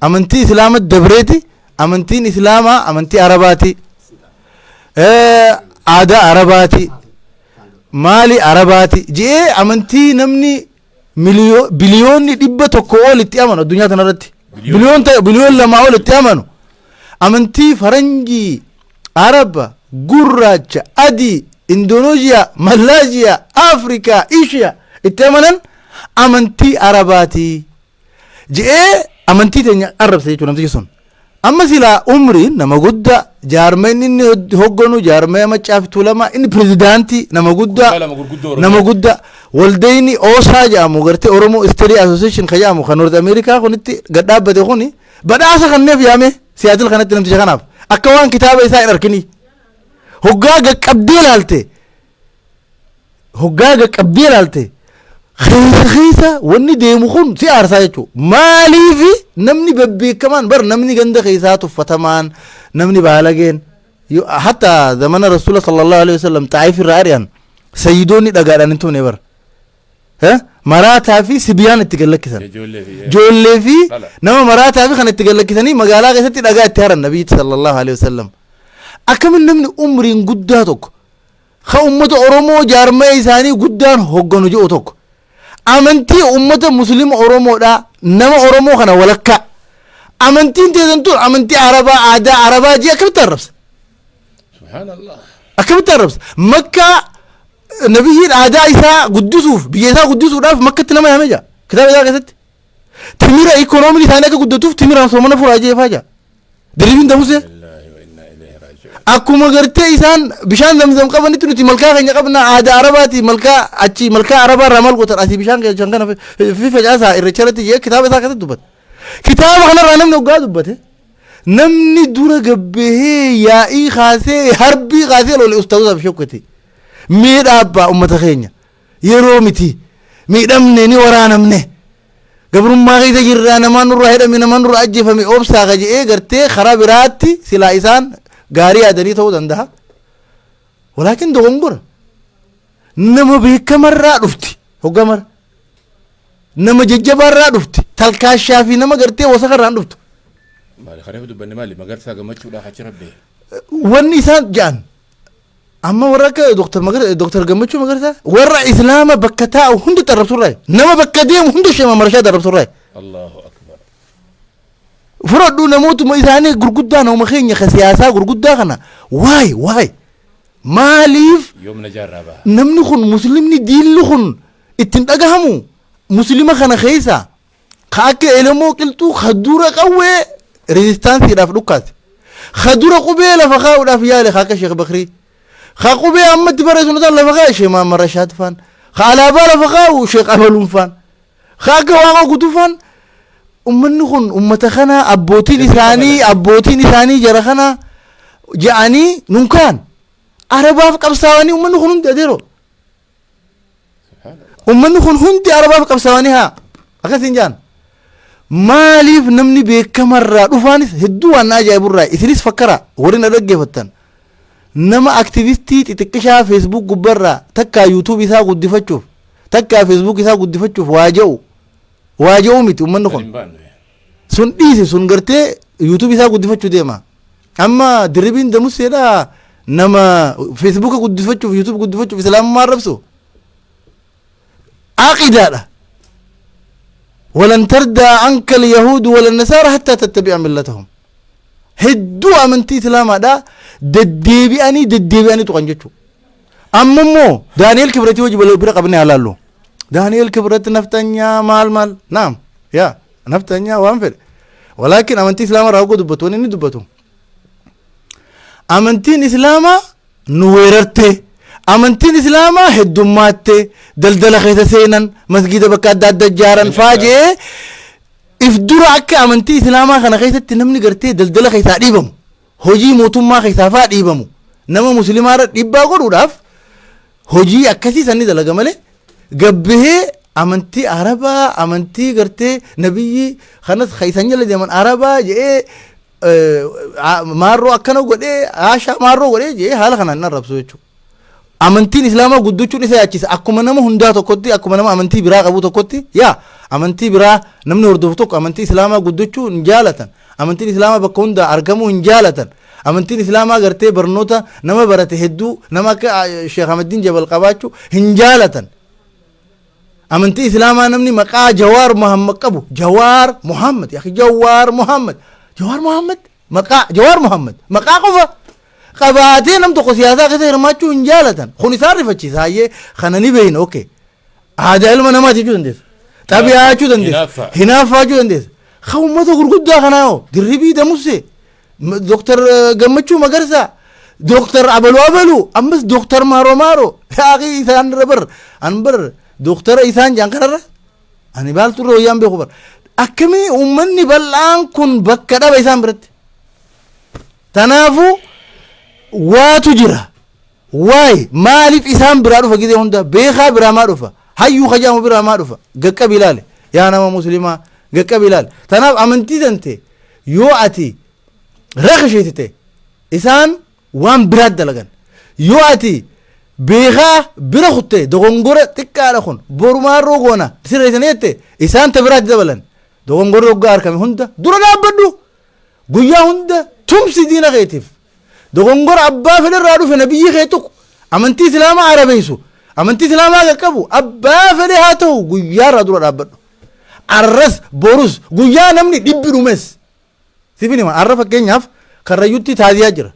amantii Islaama dabreeti, amantiin Islaamaa amantii Arabaati, aadaa Arabaati, maali Arabaati je'ee amantii namni 100 biliyoonni ol itti amanu addunyaa tanarratti, biliyoon ta'e biliyoon 2 ol itti amanu, amantii faranjii, Araba, gurraacha, adii, Indoneeziyaa, Malaaziyaa, Afrikaa, Ishiyaa itti amanan, amantii Arabaati je'ee amantii teenya arrabse jechuudha namtichi sun. Amma silaa umriin nama guddaa, jaarmeen inni hogganu jaarmee Maccaa fi Tuulamaa, inni pirezidaantii nama guddaa Kutaa lama gurguddoo nama Oromiyaa. guddaa, waldayni OSA jedhamu gartee Oromoo Study Association ka jedhamu kan North America kunitti gad dhaabbate kuni badhaasa kanneef yaame Siyaatil kanatti namticha kanaaf, akka waan kitaaba isaa hin arkinii. Hoggaa gaqqabdee ilaalte, hoggaa gaqqabdee ilaalte, keessa keessa wanni deemu kun si aarsaa jechuudha. Maaliifi namni babbeekamaan bar, namni ganda keessaa tuffatamaan, namni baalageen, hatta zamana Rasuula sallallahu alaihi wasallam Xaayif irraa ari'an, sayyidoonni dhagaadhaan hin tumne bar. Maraataa fi sibiyaan itti gad lakkisan. Ijoollee fi Ijoollee fi Dhala. nama maraataa fi kan itti gad lakkisanii magaalaa keessatti dhagaa itti haran nabiyyitti sallallahu alaihi wasallam. Akkamiin namni umriin guddaa tokko ka ummata Oromoo jaarmaya isaanii guddaan hogganu jedhu tokko amantii ummata muslima Oromoodhaa, nama Oromoo kana walakkaa, amantiin teessan tun amantii Arabaa, aadaa Arabaa jee akkamitti arrabsa? Subhaanallah. Akkamitti arrabsa? Makkaa. Nabiyyiin aadaa isaa guddisuuf, biyya isaa guddisuudhaaf Makkatti nama yaame jaa kitaaba isaa keessatti. Timira ikoonomiin isaanii akka guddatuuf timiraan soomana furaa jeefaa jaa. Dirribiin Damusee. Akkuma gartee isaan bishaan Zamzam qabanitti nuti malkaa keenya qabna, aadaa Arabaati, malkaa achi, malkaa Arabaa irraa maal gootan, asii bishaan keenya kana fi facaasaa irreecha irratti jee kitaaba isaa keessatti dubbata. Kitaaba kanarraa namni hoggaa dubbate, namni dura gabbahee yaa'ii kaasee harbii kaasee lole ustaazotaaf sheekoti. Mee dhaabbaa, ummata keenya, yeroo miti, miidhamne, ni waraanamne, gabrummaa keessa jirraa, namaan nurraa hidhame, namaan nurraa ajjeefame, obsaa ka je'ee gartee karaa biraatti silaa isaan gaarii yaadanii ta'uu danda'a. Walaakin dogongora nama beekamarraa dhufti, hoggamara nama jajjabaarraa dhufti, talkaashaa fi nama gartee wasakarraan dhuftu. Maali kareef dubbanne, maali Magarsaa Gammachuudhaaf achi rabbee. Wanni isaan ja'an amma warra akka Doktar Gammachuu Magarsaa warra Islaama bakka taa'u hundi xarrabsurraa, nama bakka deemu hundi shema marshaa darrabsurraa. Allahu akbar. Fudhadhu, namootuma isaanii gurguddaa, nama keenya ka siyaasaa gurguddaa kana, waay waay, maaliif Yoom na jaarraa baha. Namni kun muslimni diilli kun ittiin dhagahamu muslima kana keessa ka akka Elemoo Qilxuu, ka dura qawwee rezistaansiidhaaf dhukkaate, ka dura qubee lafa kaa'uudhaaf yaale, ka akka Sheekh Bakrii, ka qubee ammatti barreessu nutaan lafa kaa'e Sheekh Mahammad Rashaad faan, ka alaabaa lafa kaa'u Sheekh Abaluun faan, ka akka Waaqa Guutuu faan, ummanni kun ummata kana abbootiin isaanii, abbootiin isaanii jara kana ja'anii nun kaan Arabaaf qabsaa'anii, ummanni kun hundi, adeeroo, ummanni kun hundi Arabaaf qabsaa'anii haa akkasiin jaan. Maaliif namni beekamarraa dhufaanis hedduu waan na ajaa'iburraa isinis fakkara warri na dhaggeeffattan, nama aktivistii xixiqqishaa Facebook gubbarraa takkaa YouTube isaa guddifachuuf, takkaa Facebook isaa guddifachuuf waa ja'u, waa ja'u miti ummanni kun. Hin baanne. Sun dhiise, sun gartee YouTube isaa guddifachuu deema. Amma Dirribiin Damuseedha, nama Facebooka guddifachuuf, YouTube guddifachuuf Islaamummaa arrabsu aqidaadha. ولن ترضى عنك اليهود ولا النصارى حتى تتبع ملتهم. Hedduu amantii Islaamaadha deddeebi'anii deddeebi'anii tuqan jechuudha. Amma immoo Daani'el Kibratii hojii bira qabnee haa laallu. Daani'el Kibrat naftanyaa maal maal naam yaa naftanyaa waan fedhe. Walaakin amantii Islaamaa irraa hoggoo dubbatu, wanni inni dubbatu, amantiin Islaamaa nu weerarte, amantiin Islaamaa heddummaatte, daldala keessa seenan, masgiida bakka adda adda ijaaran faa jee if dura akka amantii Islaamaa kana keessatti namni gartee daldala keessaa dhiibamu, hojii mootummaa keessaa faa dhiibamu, nama musliimaa irra dhiibbaa godhuudhaaf hojii akkasii sanni dalaga malee, gabbahee amantii Arabaa, amantii gartee nabiyyi kanas kan jala deeman Arabaa jedhee, maarroo akkana godhee, haashaa maarroo godhee jedhee haala kanaan hin arrabsu jechuudha. Amantiin Islaamaa guddachuun isa yaachisa. Akkuma nama hundaa tokkotti, akkuma nama amantii biraa qabu tokkotti, yaa amantii biraa namni hordofu tokko amantii Islaamaa guddachuu hin jaalatan. Amantiin Islaamaa bakka hundaa argamuu hin jaalatan. Amantiin Islaamaa gartee barnoota nama barate hedduu, nama akka Sheekh Ahmadiin Jabal qabaachuu hin jaalatan. Amantii Islaamaa namni maqaa Jawaar Muhammad qabu, Jawaar Muhammad, yaa Jawaar Muhammad, Jawaar Muhammad, maqaa Jawaar Muhammad maqaa qofa qabaatee nam tokko siyaasaa keessa hirmaachuu hin jaalatan. Kun isaan rifachiisa. Hayyee, kana ni beeyna, okay, aadaa ilma namaati jechuu dandeessa, xabi'aa jechuu dandeessa. Hinaaffaa. Hinaaffaa jechuu dandeessa. Ka uummata gurguddaa kanaa hoo, Dirribii Damusee, Dooktar Gammachuu Magarsaa, Dooktar Abaluu Abaluu, ammas Dooktar Maaroo Maaroo, yaaqii isaan irra bar an bar dooktara isaan jaan kanarra ani maaltu irra wayyaan beeku bar. Akkamii uummanni bal'aan kun bakka dhaba isaan biratti? Tanaafuu waatu jira. Waay, maaliif isaan biraa dhufa gizee hunda? Beekaa biraa maa dhufa? Hayyuu kajaamu biraa maa dhufa? Gaqqabi ilaale, yaa nama muslimaa, gaqqabi ilaale. Tanaaf amantii tante yoo ati rakisheetite, isaan waan biraat dalagan. Yoo ati beekaa bira kutte, dogongora xiqqaadha kun, borumaarroo goona sirreessanii jette, isaan ta biraatti dabalan. Dogongorri hoggaa argame hunda dura dhaabbadhu, guyyaa hunda tumsi diina keetiif. Dogongora abbaa fedhe irraa dhufe, nabiyyi kee tuqu, amantii Islaamaa arabeessu, amantii Islaamaa qaqqabu, abbaa fedhe haa ta'u, guyyaa irraa dura dhaabbadhu. Arras borus guyyaa namni dhibbi dhumes sifin hima. Arra fakkeenyaaf Karrayyutti taaziyaa jira.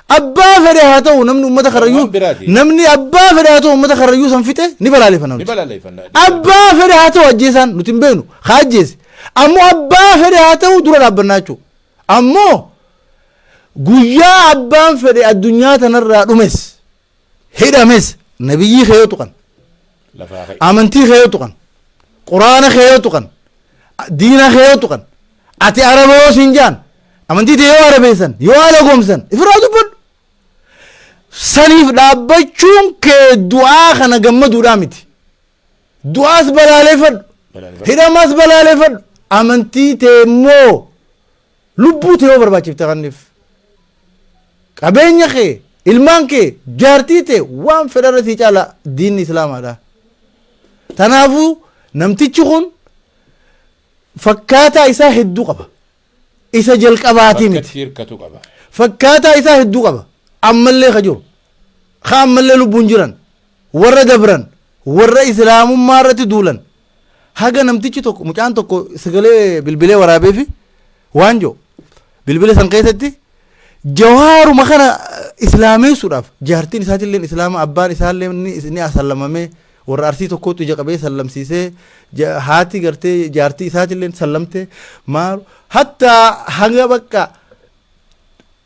Abbaa fedhe haa ta'u namni uummata Karrayyuu Waan biraati. Namni abbaa fedhe haa ta'u uummata Karrayyuu san fixe ni balaaleffanna Ni nuti. balaaleffanna. Abbaa fedhe haa ta'u ajjeesaan nuti hin beeknu haa ajjeese. Ammoo abbaa fedhe haa ta'u dura dhaabbannaa jechuudha. Ammoo guyyaa abbaan fedhe addunyaa tanarraa dhumes hidhames nabiyyii kee yoo tuqan Lafaa ka'e. Amantii kee yoo tuqan, quraana kee yoo tuqan, diina kee yoo tuqan, ati araba yoo siin jaan, amantii tee yoo arabeessan, yoo alagoomsan, ifirraa dubbadhu. Saniif dhaabbachuun kee du'aa kana gammaduudhaa miti. Du'aas balaaleeffadhu, hidhamaas balaaleeffadhu, amantii tee immoo lubbuu tee yoo barbaachifte kanniif. Qabeenya kee, ilmaan kee, jaartii tee waan fedharra sii caala diinni islaamaadha. Tanaafuu namtichi kun fakkaataa isaa hedduu qaba. Isa jalqabaatii miti. Bakkatti hirkatu qaba. Fakkaataa isaa hedduu qaba. Ammallee ka jiru. Ka ammallee lubbuun jiran. Warra dabran. Warra islaamummaa irratti duulan. Haga namtichi tokko mucaan tokko sagalee bilbilee waraabee fi waan jiru. Bilbila san keessatti Jawaaruma kana islaameessuudhaaf jaartiin isaatillee islaama, abbaan isaallee ni asallamamee, warra Arsii tokkootu ija qabee sallamsiisee, haati gartee jaartii isaatillee sallamte, maal hattaa haga bakka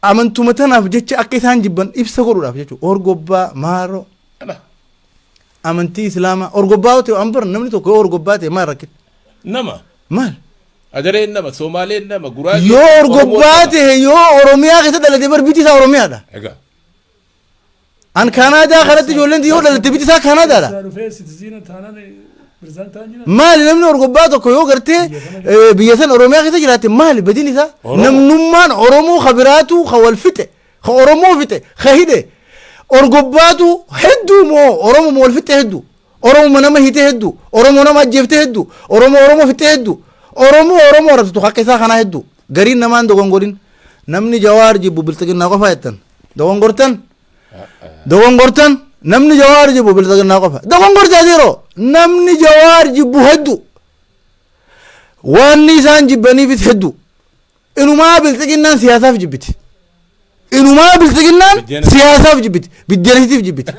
amantuma tanaaf jecha akka isaan jibban ibsa godhuudhaaf jechuudha. Orgobbaa maaroo amantii islaamaa orgobbaa yoo ta'e an bara namni tokko yoo orgobbaa ta'e maal rakkina? Nama. Maal? Adareen nama, Somaaleen nama, Guraageen Yoo nama, Oromoon orgobbaa nama. ta'e, yoo Oromiyaa keessa dhalate bar biti isaa Oromiyaadha. Egaa. An Kaanaadaa kanatti ijoolleen yoo dhalatte biti isaa Kaanaadaadha. Keessaa dhufee citizen taanaan pirezidaantii ta'an jira. Maali namni orgobbaa tokko yoo gartee biyya san Oromiyaa keessa jiraate maali badiin isaa? Oromoo. Namnummaan Oromoo ka biraatu ka wal fixe, ka Oromoo fixe, ka hidhe. Orgobbaatu hedduu moo Oromoo wal fixe hedduu. Oromoo nama hite hedduu. Oromoo nama ajjeefte hedduu. Oromoo Oromoo fixe hedduu. Oromoo Oromoo arrabsitu akka isaa kanaa hedduu. Gariin namaan dogongorin. Namni Jawaar jibbu bilxiginnaa qofa jettan. Dogongortan. Dogongortan. Namni Jawaar jibbu bilxiginnaa qofa. Dogongortaa zero. Namni Jawaar jibbu hedduu. Wanni isaan jibbaniifis hedduu. Inumaa bilxiginnaan siyaasaaf jibbiti. Inumaa bilxiginnaan Biddeena- siyaasaaf jibbiti. Biddeenasiitiif jibbiti.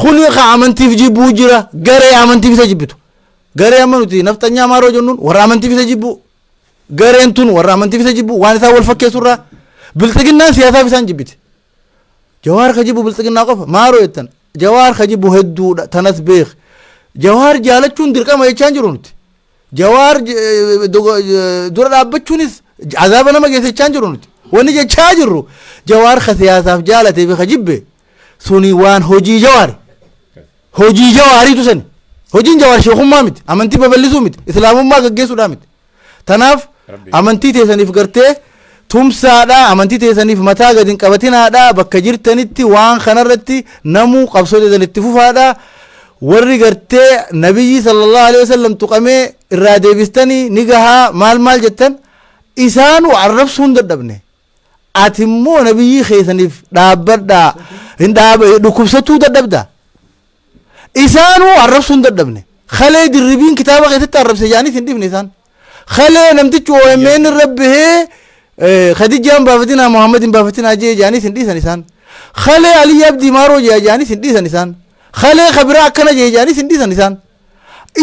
Kuni ka amantiif jibbuu jira. Garee amantiif isa jibbitu. Garee amma nuti nafxanyaa maaroo jennuun warra amantiif isa jibbu. Gareen tun warra amantiif isa jibbu waan isaan wal fakkeessurraa. Bilxiginnaan siyaasaaf isaan jibbiti. Jawaar ka jibbu bilxiginnaa qofa maaroo jettan. Jawaar ka jibbu hedduudha tanas beek. Jawaar jaalachuun dirqama jechaan jiru nuti. Jawaar dura dhaabbachuunis azaaba nama geessa jechaan jiru nuti. Wanni jechaa jirru Jawaar ka siyaasaaf jaalatee fi ka jibbe suni waan hojii Jawaari. Hojii Jawaariitu sani. Hojiin Jawaar sheekummaa miti, amantii babal'isuu miti, islaamummaa gaggeessuudhaa miti. Tanaaf Rabbi. Amantii teessaniif gartee tumsaadha, amantii teessaniif mataa gadi hin qabatinaadha, bakka jirtanitti waan kanarratti namuu qabsoo teessan itti fufaadha. Warri gartee nabiyyi sallallahu alaihi wasallam tuqamee irraa deebistanii ni gahaa maal maal jettan isaanu arrabsuu hin dadhabne. Ati immoo nabiyyii keessaniif dhaabbadhaa hin dhaaba dhukkubsatuu dadhabda. Isaanuu arrabsuu hin dadhabne. Kalee Dirribiin kitaaba keessatti arrabse jedhaniis hin dhiifne isaan. Kalee namtichi OMN irra bahee Khadijaan baafatinaa Muhammad hin baafatinaa jee jedhaniis hin dhiisan isaan. Kalee Aliyyi Abdii Maaroo jee jedhaniis hin dhiisan isaan. Kalee kabiraa akkana jee jedhaniis hin dhiisan isaan.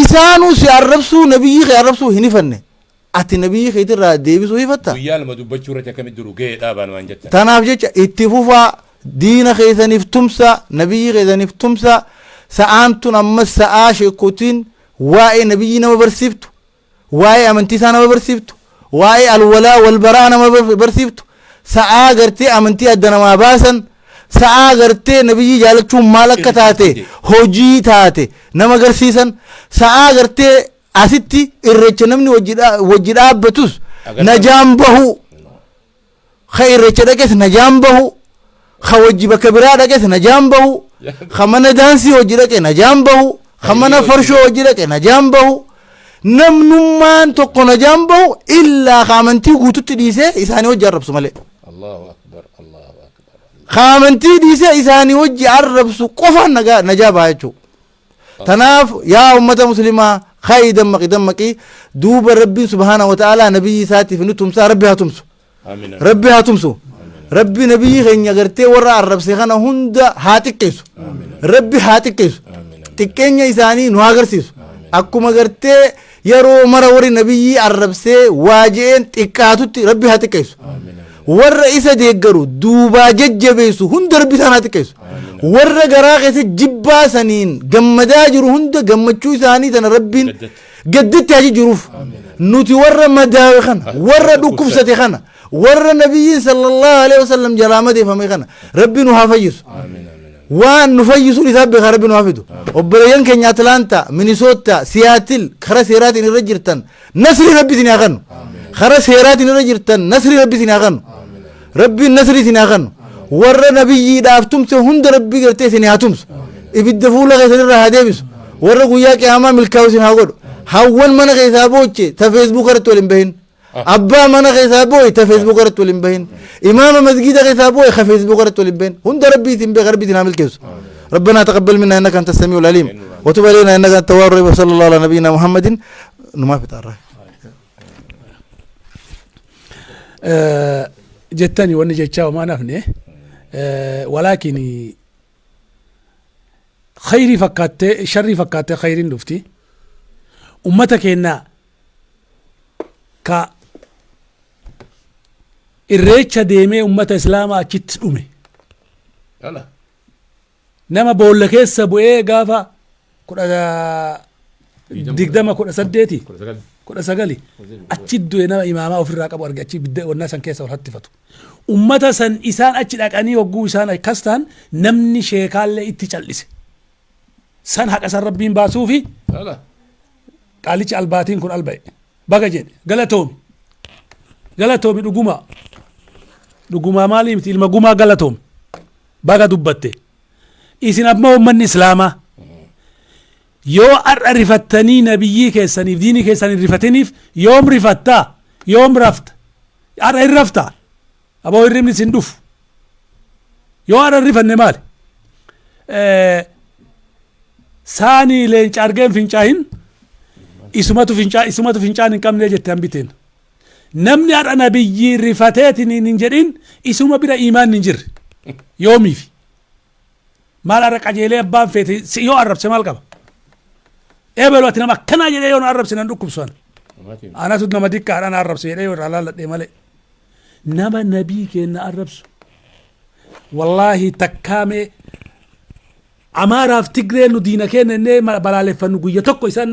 Isaanuu si arrabsuu nabiyyii kee arrabsuu hin hifanne. Ati nabiyyii keetirraa deebisuu hifatta? Guyyaa lama dubbachuu irratti akkamitti duru gahee dhaabaan waan jettan. Tanaaf jecha itti fufaa, diina keessaniif tumsa, nabiyyii keessaniif tumsa. Sa'aan tun ammas sa'aa sheekotiin waa'ee nabiyyii nama barsiiftu, waa'ee amantii isaa nama barsiiftu, waa'ee alwalaa walbaraa nama barsiiftu, sa'aa gartee amantii adda namaa baasan, sa'aa gartee nabiyyii jaalachuun maal akka taate hojii taate nama agarsiisan, sa'aa gartee asitti irreecha namni wajji dhaabbatus Agarra. Najaan bahu, ka irreecha dhaqes najaan bahu, ka wajji bakka biraa dhaqes najaan bahu, ka mana daansii wajji dhaqe najaan bahu, ka mana farshoo wajji dhaqe najaan bahu, namnummaan tokko najaan bahu illaa ka amantii guututti dhiisee isaanii wajji arrabsu malee. Allahu akbar, Allahu akbar. Ka amantii dhiisee isaanii wajji arrabsu qofaan najaa baha jechuudha. Tanaaf yaa ummata muslimaa ka'i, dammaqi, dammaqi. Duuba Rabbiin subhaanahu wa ta'aalaa nabiyyi isaatiif ni tumsaa. Rabbi haa tumsu. Amiin. Rabbi haa tumsu. Rabbi nabiyyi keenya gartee warra arrabse kana hunda haa xiqqeessu. Rabbi haa xiqqeessu. Xiqqeenya isaanii nu haa agarsiisu. Akkuma gartee yeroo mara warri nabiyyii arrabsee waa je'een xiqqaatutti Rabbi haa xiqqeessu. Warra isa deeggaru duubaa jajjabeessu hunda Rabbi isaan haa xiqqeessu. Warra garaa keessa jibbaa saniin gammadaa jiru hunda gammachuu isaanii tana Rabbiin gadditti haa jijjiiruuf. Nuti warra madaawe kana, warra dhukkubsate kana, warra nabiyyiin sallallahu alaihi wasallam jalaa madeeffame kana Rabbi nu haa fayyisu. Waan nu fayyisuun isaa beekaa Rabbi nu haa fidu. Obboleeyyan keenya Atlaantaa, Minisoota, Siyaatil karaa seeraatiin irra jirtan nasrii Rabbi isin haa kennu. Karaa seeraatiin irra jirtan nasrii Rabbi isin haa kennu. Rabbiin nasrii isin haa kennu. Warra nabiyyiidhaaf tumse hunda Rabbi gartee isin haa tumsu. Ibidda fuula keessan irraa haa deebisu. Warra guyyaa qiyaamaa milkaa'u isin haa godhu. Hawwan mana keessaa booche ta Facebook irratti wal hin bahin. Abbaa mana keessaa boo'e ta Facebook irratti wal hin bahin. Imaama masgiida keessaa boo'e ka Facebook irratti wal hin bahin. Hunda Rabbi isin beeka, Rabbi isin haa milkeessu. ربنا تقبل منا انك انت السميع العليم وتب علينا انك انت التواب الرحيم، وصلى الله على نبينا محمد. نما في تعرف. Jettani wanni jechaa homaa nafne, walaakin khayrii fakkaattee sharrii fakkaattee khayriin dhufti. Ummata keenya ka irreecha deemee ummata islaamaa achitti dhume, nama boolla keessa bu'ee gaafa 20 18 19 achi du'e, nama imaamaa ofirraa qabu arge achi bidda wannaa san keessa ol hattifatu. Ummata san isaan achi dhaqanii hogguu isaan akkas ta'an namni sheekaallee itti cal'ise. San haqa san Rabbiin baasuufi qaalichi albaatiin kun alba'e. Baga jedhe, galatoomi. Galatoomi dhugumaa. Dhugumaa maalii miti, ilma gumaa, galatoomi. Baga dubbatte. Isin ammoo uummanni islaamaa yoo har'a rifattanii nabiyyii keessaniif diinii keessan hin rifatiniif yoom rifattaa? Yoom rafta? Har'a hin raftaa? Aboo, hirribni isin dhufu. Yoo har'a hin rifanne maali? Saanii leenca argeen fincaahin, isumatu fincaa, isumatu fincaan hin qabne jette hambiteen. Namni har'a nabiyyii rifateetiin hin jedhin isuma bira iimaanni hin jirre. Yoomiifi? Maal har'a qajeelee abbaan feete si yoo arrabse maal qaba? Eebelu ati nama akkanaa jedhee yoo na arrabse nan dhukkubsu ana. Anatu nama diqqaadha na arrabse jedhee yoo irraa laalladhee malee. Nama nabii keenya arrabsu. Wallaahi takkaamee Amaaraaf Tigreen nu diina keenya innee balaaleffannu guyya tokko isaan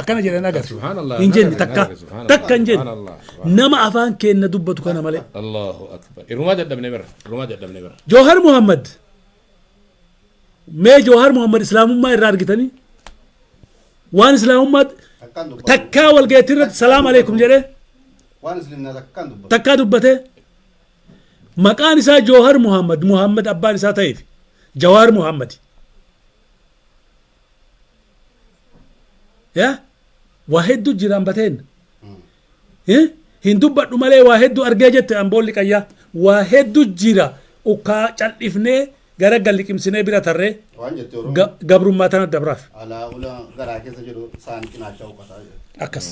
akkana jedhan agarre. Subhanallah, Hin jenne agarre, takka. agarre, subhanallah, Takka hin jenne. subhanallah, subhanallah. Nama afaan keenya dubbatu kana malee. Allahu akbar. Irrumaa dadhabne bara. Irrumaa dadhabne bara. Joohar Muhammad. Mee Joohar Muhammad islaamummaa irraa argitanii? Waan islaamummaa takkaa walgeettii irratti salaam alaikum jedhee waan islimnaa takkaan dubbatu. Takkaa dubbatee? Maqaan isaa Joohar Muhammad, Muhammad abbaan isaa ta'eef Jawaar Muhammad. Yaa waa hedduu jira ambateen. Hin dubbadhu malee waa hedduu argee jette amboolli qayyaa. Waa hedduu jira, ukkaa cal'ifnee gara galliqimsinee bira tarree Waan jette Oromoo. Gabrummaa tana dabraaf. Alaa ulaa garaa keessa jiru saan cinaacha uqataa jedhe. Akkas.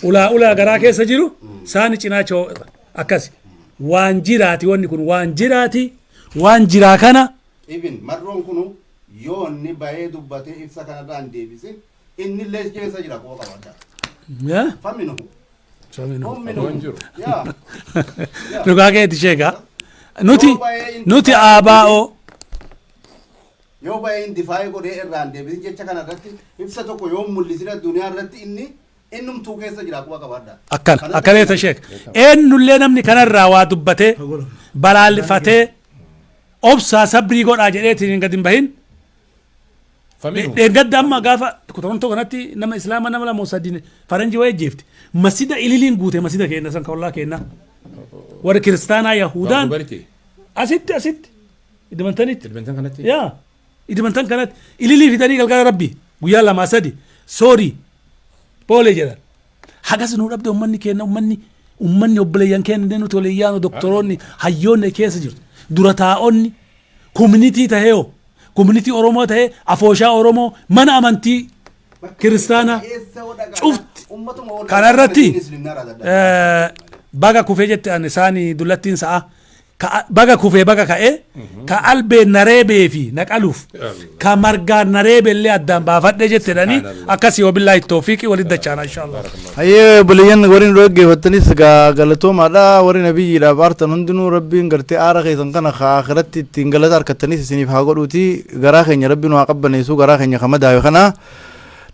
Ulaa ulaa garaa keessa jiru saani cinaacha akkas. Waan jiraati, wanni kun waan jiraati, waan jiraa kana. Ibin marroon kunu yoo inni bahee dubbatee ibsa kanarraa hin deebisin inni illee keessa jira, quba qabadha. Yaa? Faminu. Faminu. Homminu. Hin jiru. Yaa. Dhugaa keeti sheeka. Nuti Yoo bahee nuti ABO Yoo bahee indifaayee godhee irraa hin deebisin jecha kana irratti ibsa tokko yoo mul'isin addunyaa irratti inni innumtuu keessa jira, quba qabadha. Akkana akkaneeta sheek, eenyullee namni kanarraa waa dubbatee balaalfatee obsaa sabrii godhaa jedheetiin hin gad hin bahin. Faminu. Dheengadda amma gaafa Torontoo kanatti nama islaama nama lama sadii faranjii wayii ajjeefte. Masjida ililiin guute, masjida keenya san kaollaa keenya. Warri kiristaanaa Yahudaan Barite. Asitti, asitti Edmontonitti. Edmonton kanatti. Yaa, Edmonton kanatti ililii fidanii galgala rabbi guyyaa lamaa sadi sorry poolee jedhan. Hagas nuu dhabde ummanni keenya, ummanni obboleeyyan keenya nuti waliyyaanu, doktoroonni, hayyoonni keessa jirtu, dura taa'onni community tahee, hoo community Oromoo tahee, afooshaa Oromoo, mana amantii kiristaanaa cufti kanarratti baga kufee jette. Ani isaanii dullattiin sa'a. Ka baga kufee baga ka'ee, ka albeen na reebee fi na qaluuf, ka margaan na reebe illee addaan baafadhe jettedhani. Akkasii, wabillaahi toofiiqii, walitti dachaana inshallah. Hayyee obboleeyyan, warri nu dhaggeeffattanis gaa galatoomaadha. Warri nabiyyiidhaaf aartan hundinuu Rabbiin gartee aara keessan kana ka akhiratti ittiin galata harkattanis isiniif haa godhuuti. Garaa keenya Rabbiin haa qabbaneessu, garaa keenya ka madaawe kana.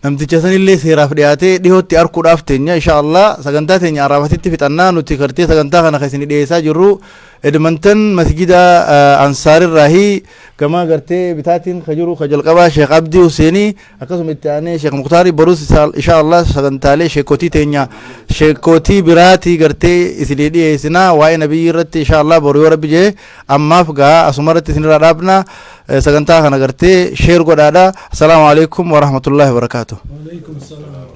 Namticha sanillee seeraaf dhiyaatee dhihootti arkuudhaaf teenya insha Allah. Sagantaa teenya araafatitti fixannaa. Nuti gartee sagantaa kana kan isin dhiyeessaa jirru Edmonton masjida Ansaarirraahi, gama gartee bitaatiin ka jiru ka jalqabaa Sheekh Abdii Huseenii, akkasuma itti aanee Sheekh Muktaarii. Borus insha Allah sagantaalee sheekotii teenya, sheekotii biraatii gartee isinii dhiyeessinaa waa'ee nabiyyi irratti insha Allah boru yoo Rabbi jee. Ammaaf gaa asuma irratti isinirraa dhaabna. Sagantaa kana gartee share godhaadha. Assalaamu alaikum warahmatullaahi wabarakaatuh. Waalaikum salaam.